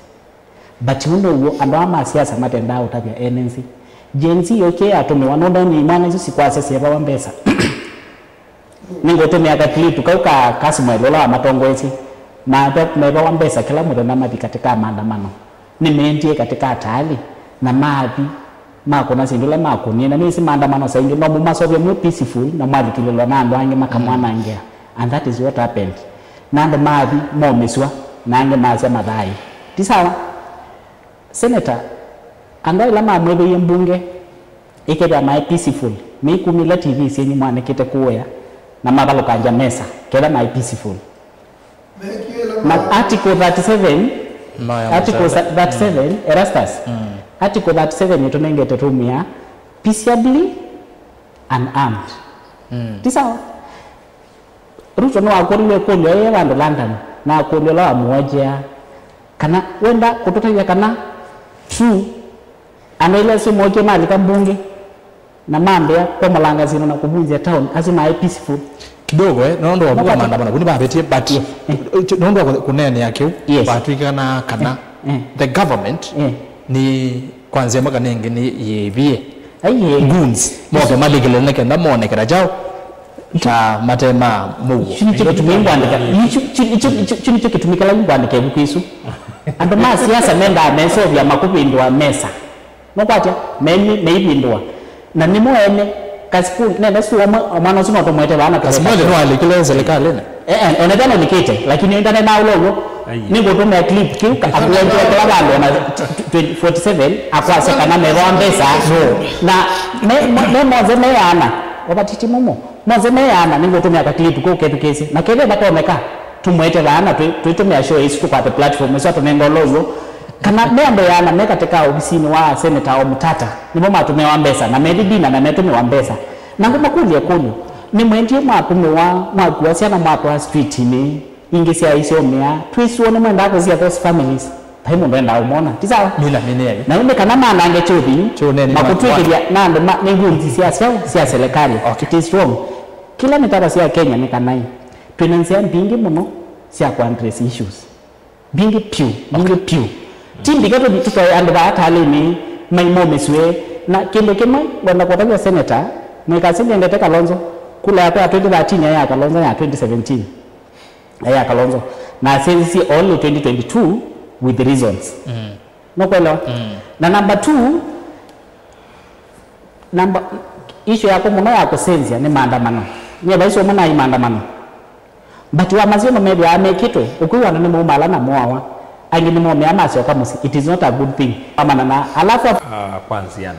But ũndũ ũw'o andũ aa ma siasa matendaa ũtavya ene nthĩ. Gen Z yokie yatũmĩwa nũndũ nĩ imwana isu sikwasya syevawa mbesa. Nĩngũtũmĩa ka clip kau ka Kasmuel ũla wamatongoesye. Matha mevawa mbesa kĩla mũthenya mathi katĩ ka maandamano. Nĩmeendie katĩ ka ataali na mathi makũna syĩndũ ila makũnie, na nĩsĩ maandamano saa ingĩ no mũmasovye mwĩ peaceful na mwalikĩlĩlwa na andũ angĩ makamwanangĩa. And that is what happened. Na andũ mathi momĩsw'a na angĩ masya mathayĩ. Ti sawa? Senator, andũ aila mamwĩthĩie mbunge ĩkethĩa maĩ peaceful, nĩikumile T V syenyu mwanĩkĩte kũũya na mavalũkangya mesa ketha maĩ peaceful. Na article thirty-seven, article thirty-seven, Erastus, article thirty-seven ĩtũnengete tũmĩa peaceably unarmed. Ti sawa? Ruto nĩwakũliwe ĩkũlyo ĩĩ vandũ London, na akũlyo ũla wamũwojea kana wenda kũtũtavya kana true andũ aila asu mokie malika mbunge na mambĩa kwomolanga syĩndũ na kũvunzya town, asu maĩ peaceful. Kidogo, eh, nũndũ wa vuka maandamano kuni vavĩtie, but nũndũ wa kũneenea kĩu, vatwĩkana kana the government nĩ kwanzĩa mwaka nengĩ nĩ yĩvie goons moke malikĩle nĩ kenda monekera chao ta mate ma mũuo. Kyu nĩkyo kĩtumi ngwandĩka, kyu nĩkyo kĩtumi kĩla ngwandĩka ĩvuku ĩsu. Andũ ma siasa mendaa mesovya makũvĩndũa mesa. Nũkwatya, meni meivindũa. Na nĩmo ene, kasi kũ, nene su omwe, mwana ũsu no tũmwete vana. Kasi mwana nĩwalikile nzilikalĩnĩ. Eh, eh, onethĩa nũlikĩte, lakini ĩndane naũla ũw'o. Ai. Nĩngũtũmĩa clip kĩu, ka-, akuetwe kĩla vandũ ona twenty forty-seven, akwasya kana mevoa mbesa. No. Na me, me, me monthe me ana, ovatiti mũmo. Monthe me ana, nĩngũtũmĩa ka clip kũu kethukĩĩsye. Na kethĩa vatoneka, tũmwete vaa na twĩ-, twĩtũmĩa show ĩsu tũkwate platform ĩsu atũnenga ũla ũw'o. Kana me andũ ana me katĩ ka ovisinĩ wa seneta o Mutata, nĩmo matũmĩawa mbesa, na methi dina na metũmĩwa mbesa. Na ngũmakũlya ĩkũlyo, nĩmwendie mwatũmĩwa, mwakua syana mwatwaa streetinĩ, ingĩ syaĩ syomĩa, twĩsũa nĩmwendaa kũsia those families. Vai mũndũ endaa ũmona, ti sawa? Mila mĩnene. Na yu nĩ kana manange kyothi, makũtwĩkĩthya na andũ ma, nĩ goons sya syaũ, sya serikali. Okay. It is wrong. Kĩla nĩtavasya Kenya nĩ kana ĩ, twĩ na nzĩa mbingĩ mũno sya kũ address issues. Mbingĩ pyũ, mbingĩ pyũ. Ti mbika tũthi tũtwae andũ vaa atalĩnĩ maimomĩsw'e. Na kĩndũ kĩmwe ngwenda kũtavya seneta, mwĩkasĩ nĩendete Kalonzo. Kula yakwa ya twenty thirteen ya Kalonzo ya twenty seventeen. Ya Kalonzo. Na asenzisie only twenty twenty-two with reasons. Mm. Nũkwelewa? Mm. Na number two, number, issue yakwa mũno ya kũsenzya nĩ maandamano. Nyie vaisi ũmwe naĩ maandamano. But wa masio no methĩawa mekĩtwe, ũkwĩw'a andũ nĩmaumaala na moawa. Angĩ nĩmomea masyoka mũsyĩ. It is not a good thing. Amana na, alafu. Ah, kwa nziana.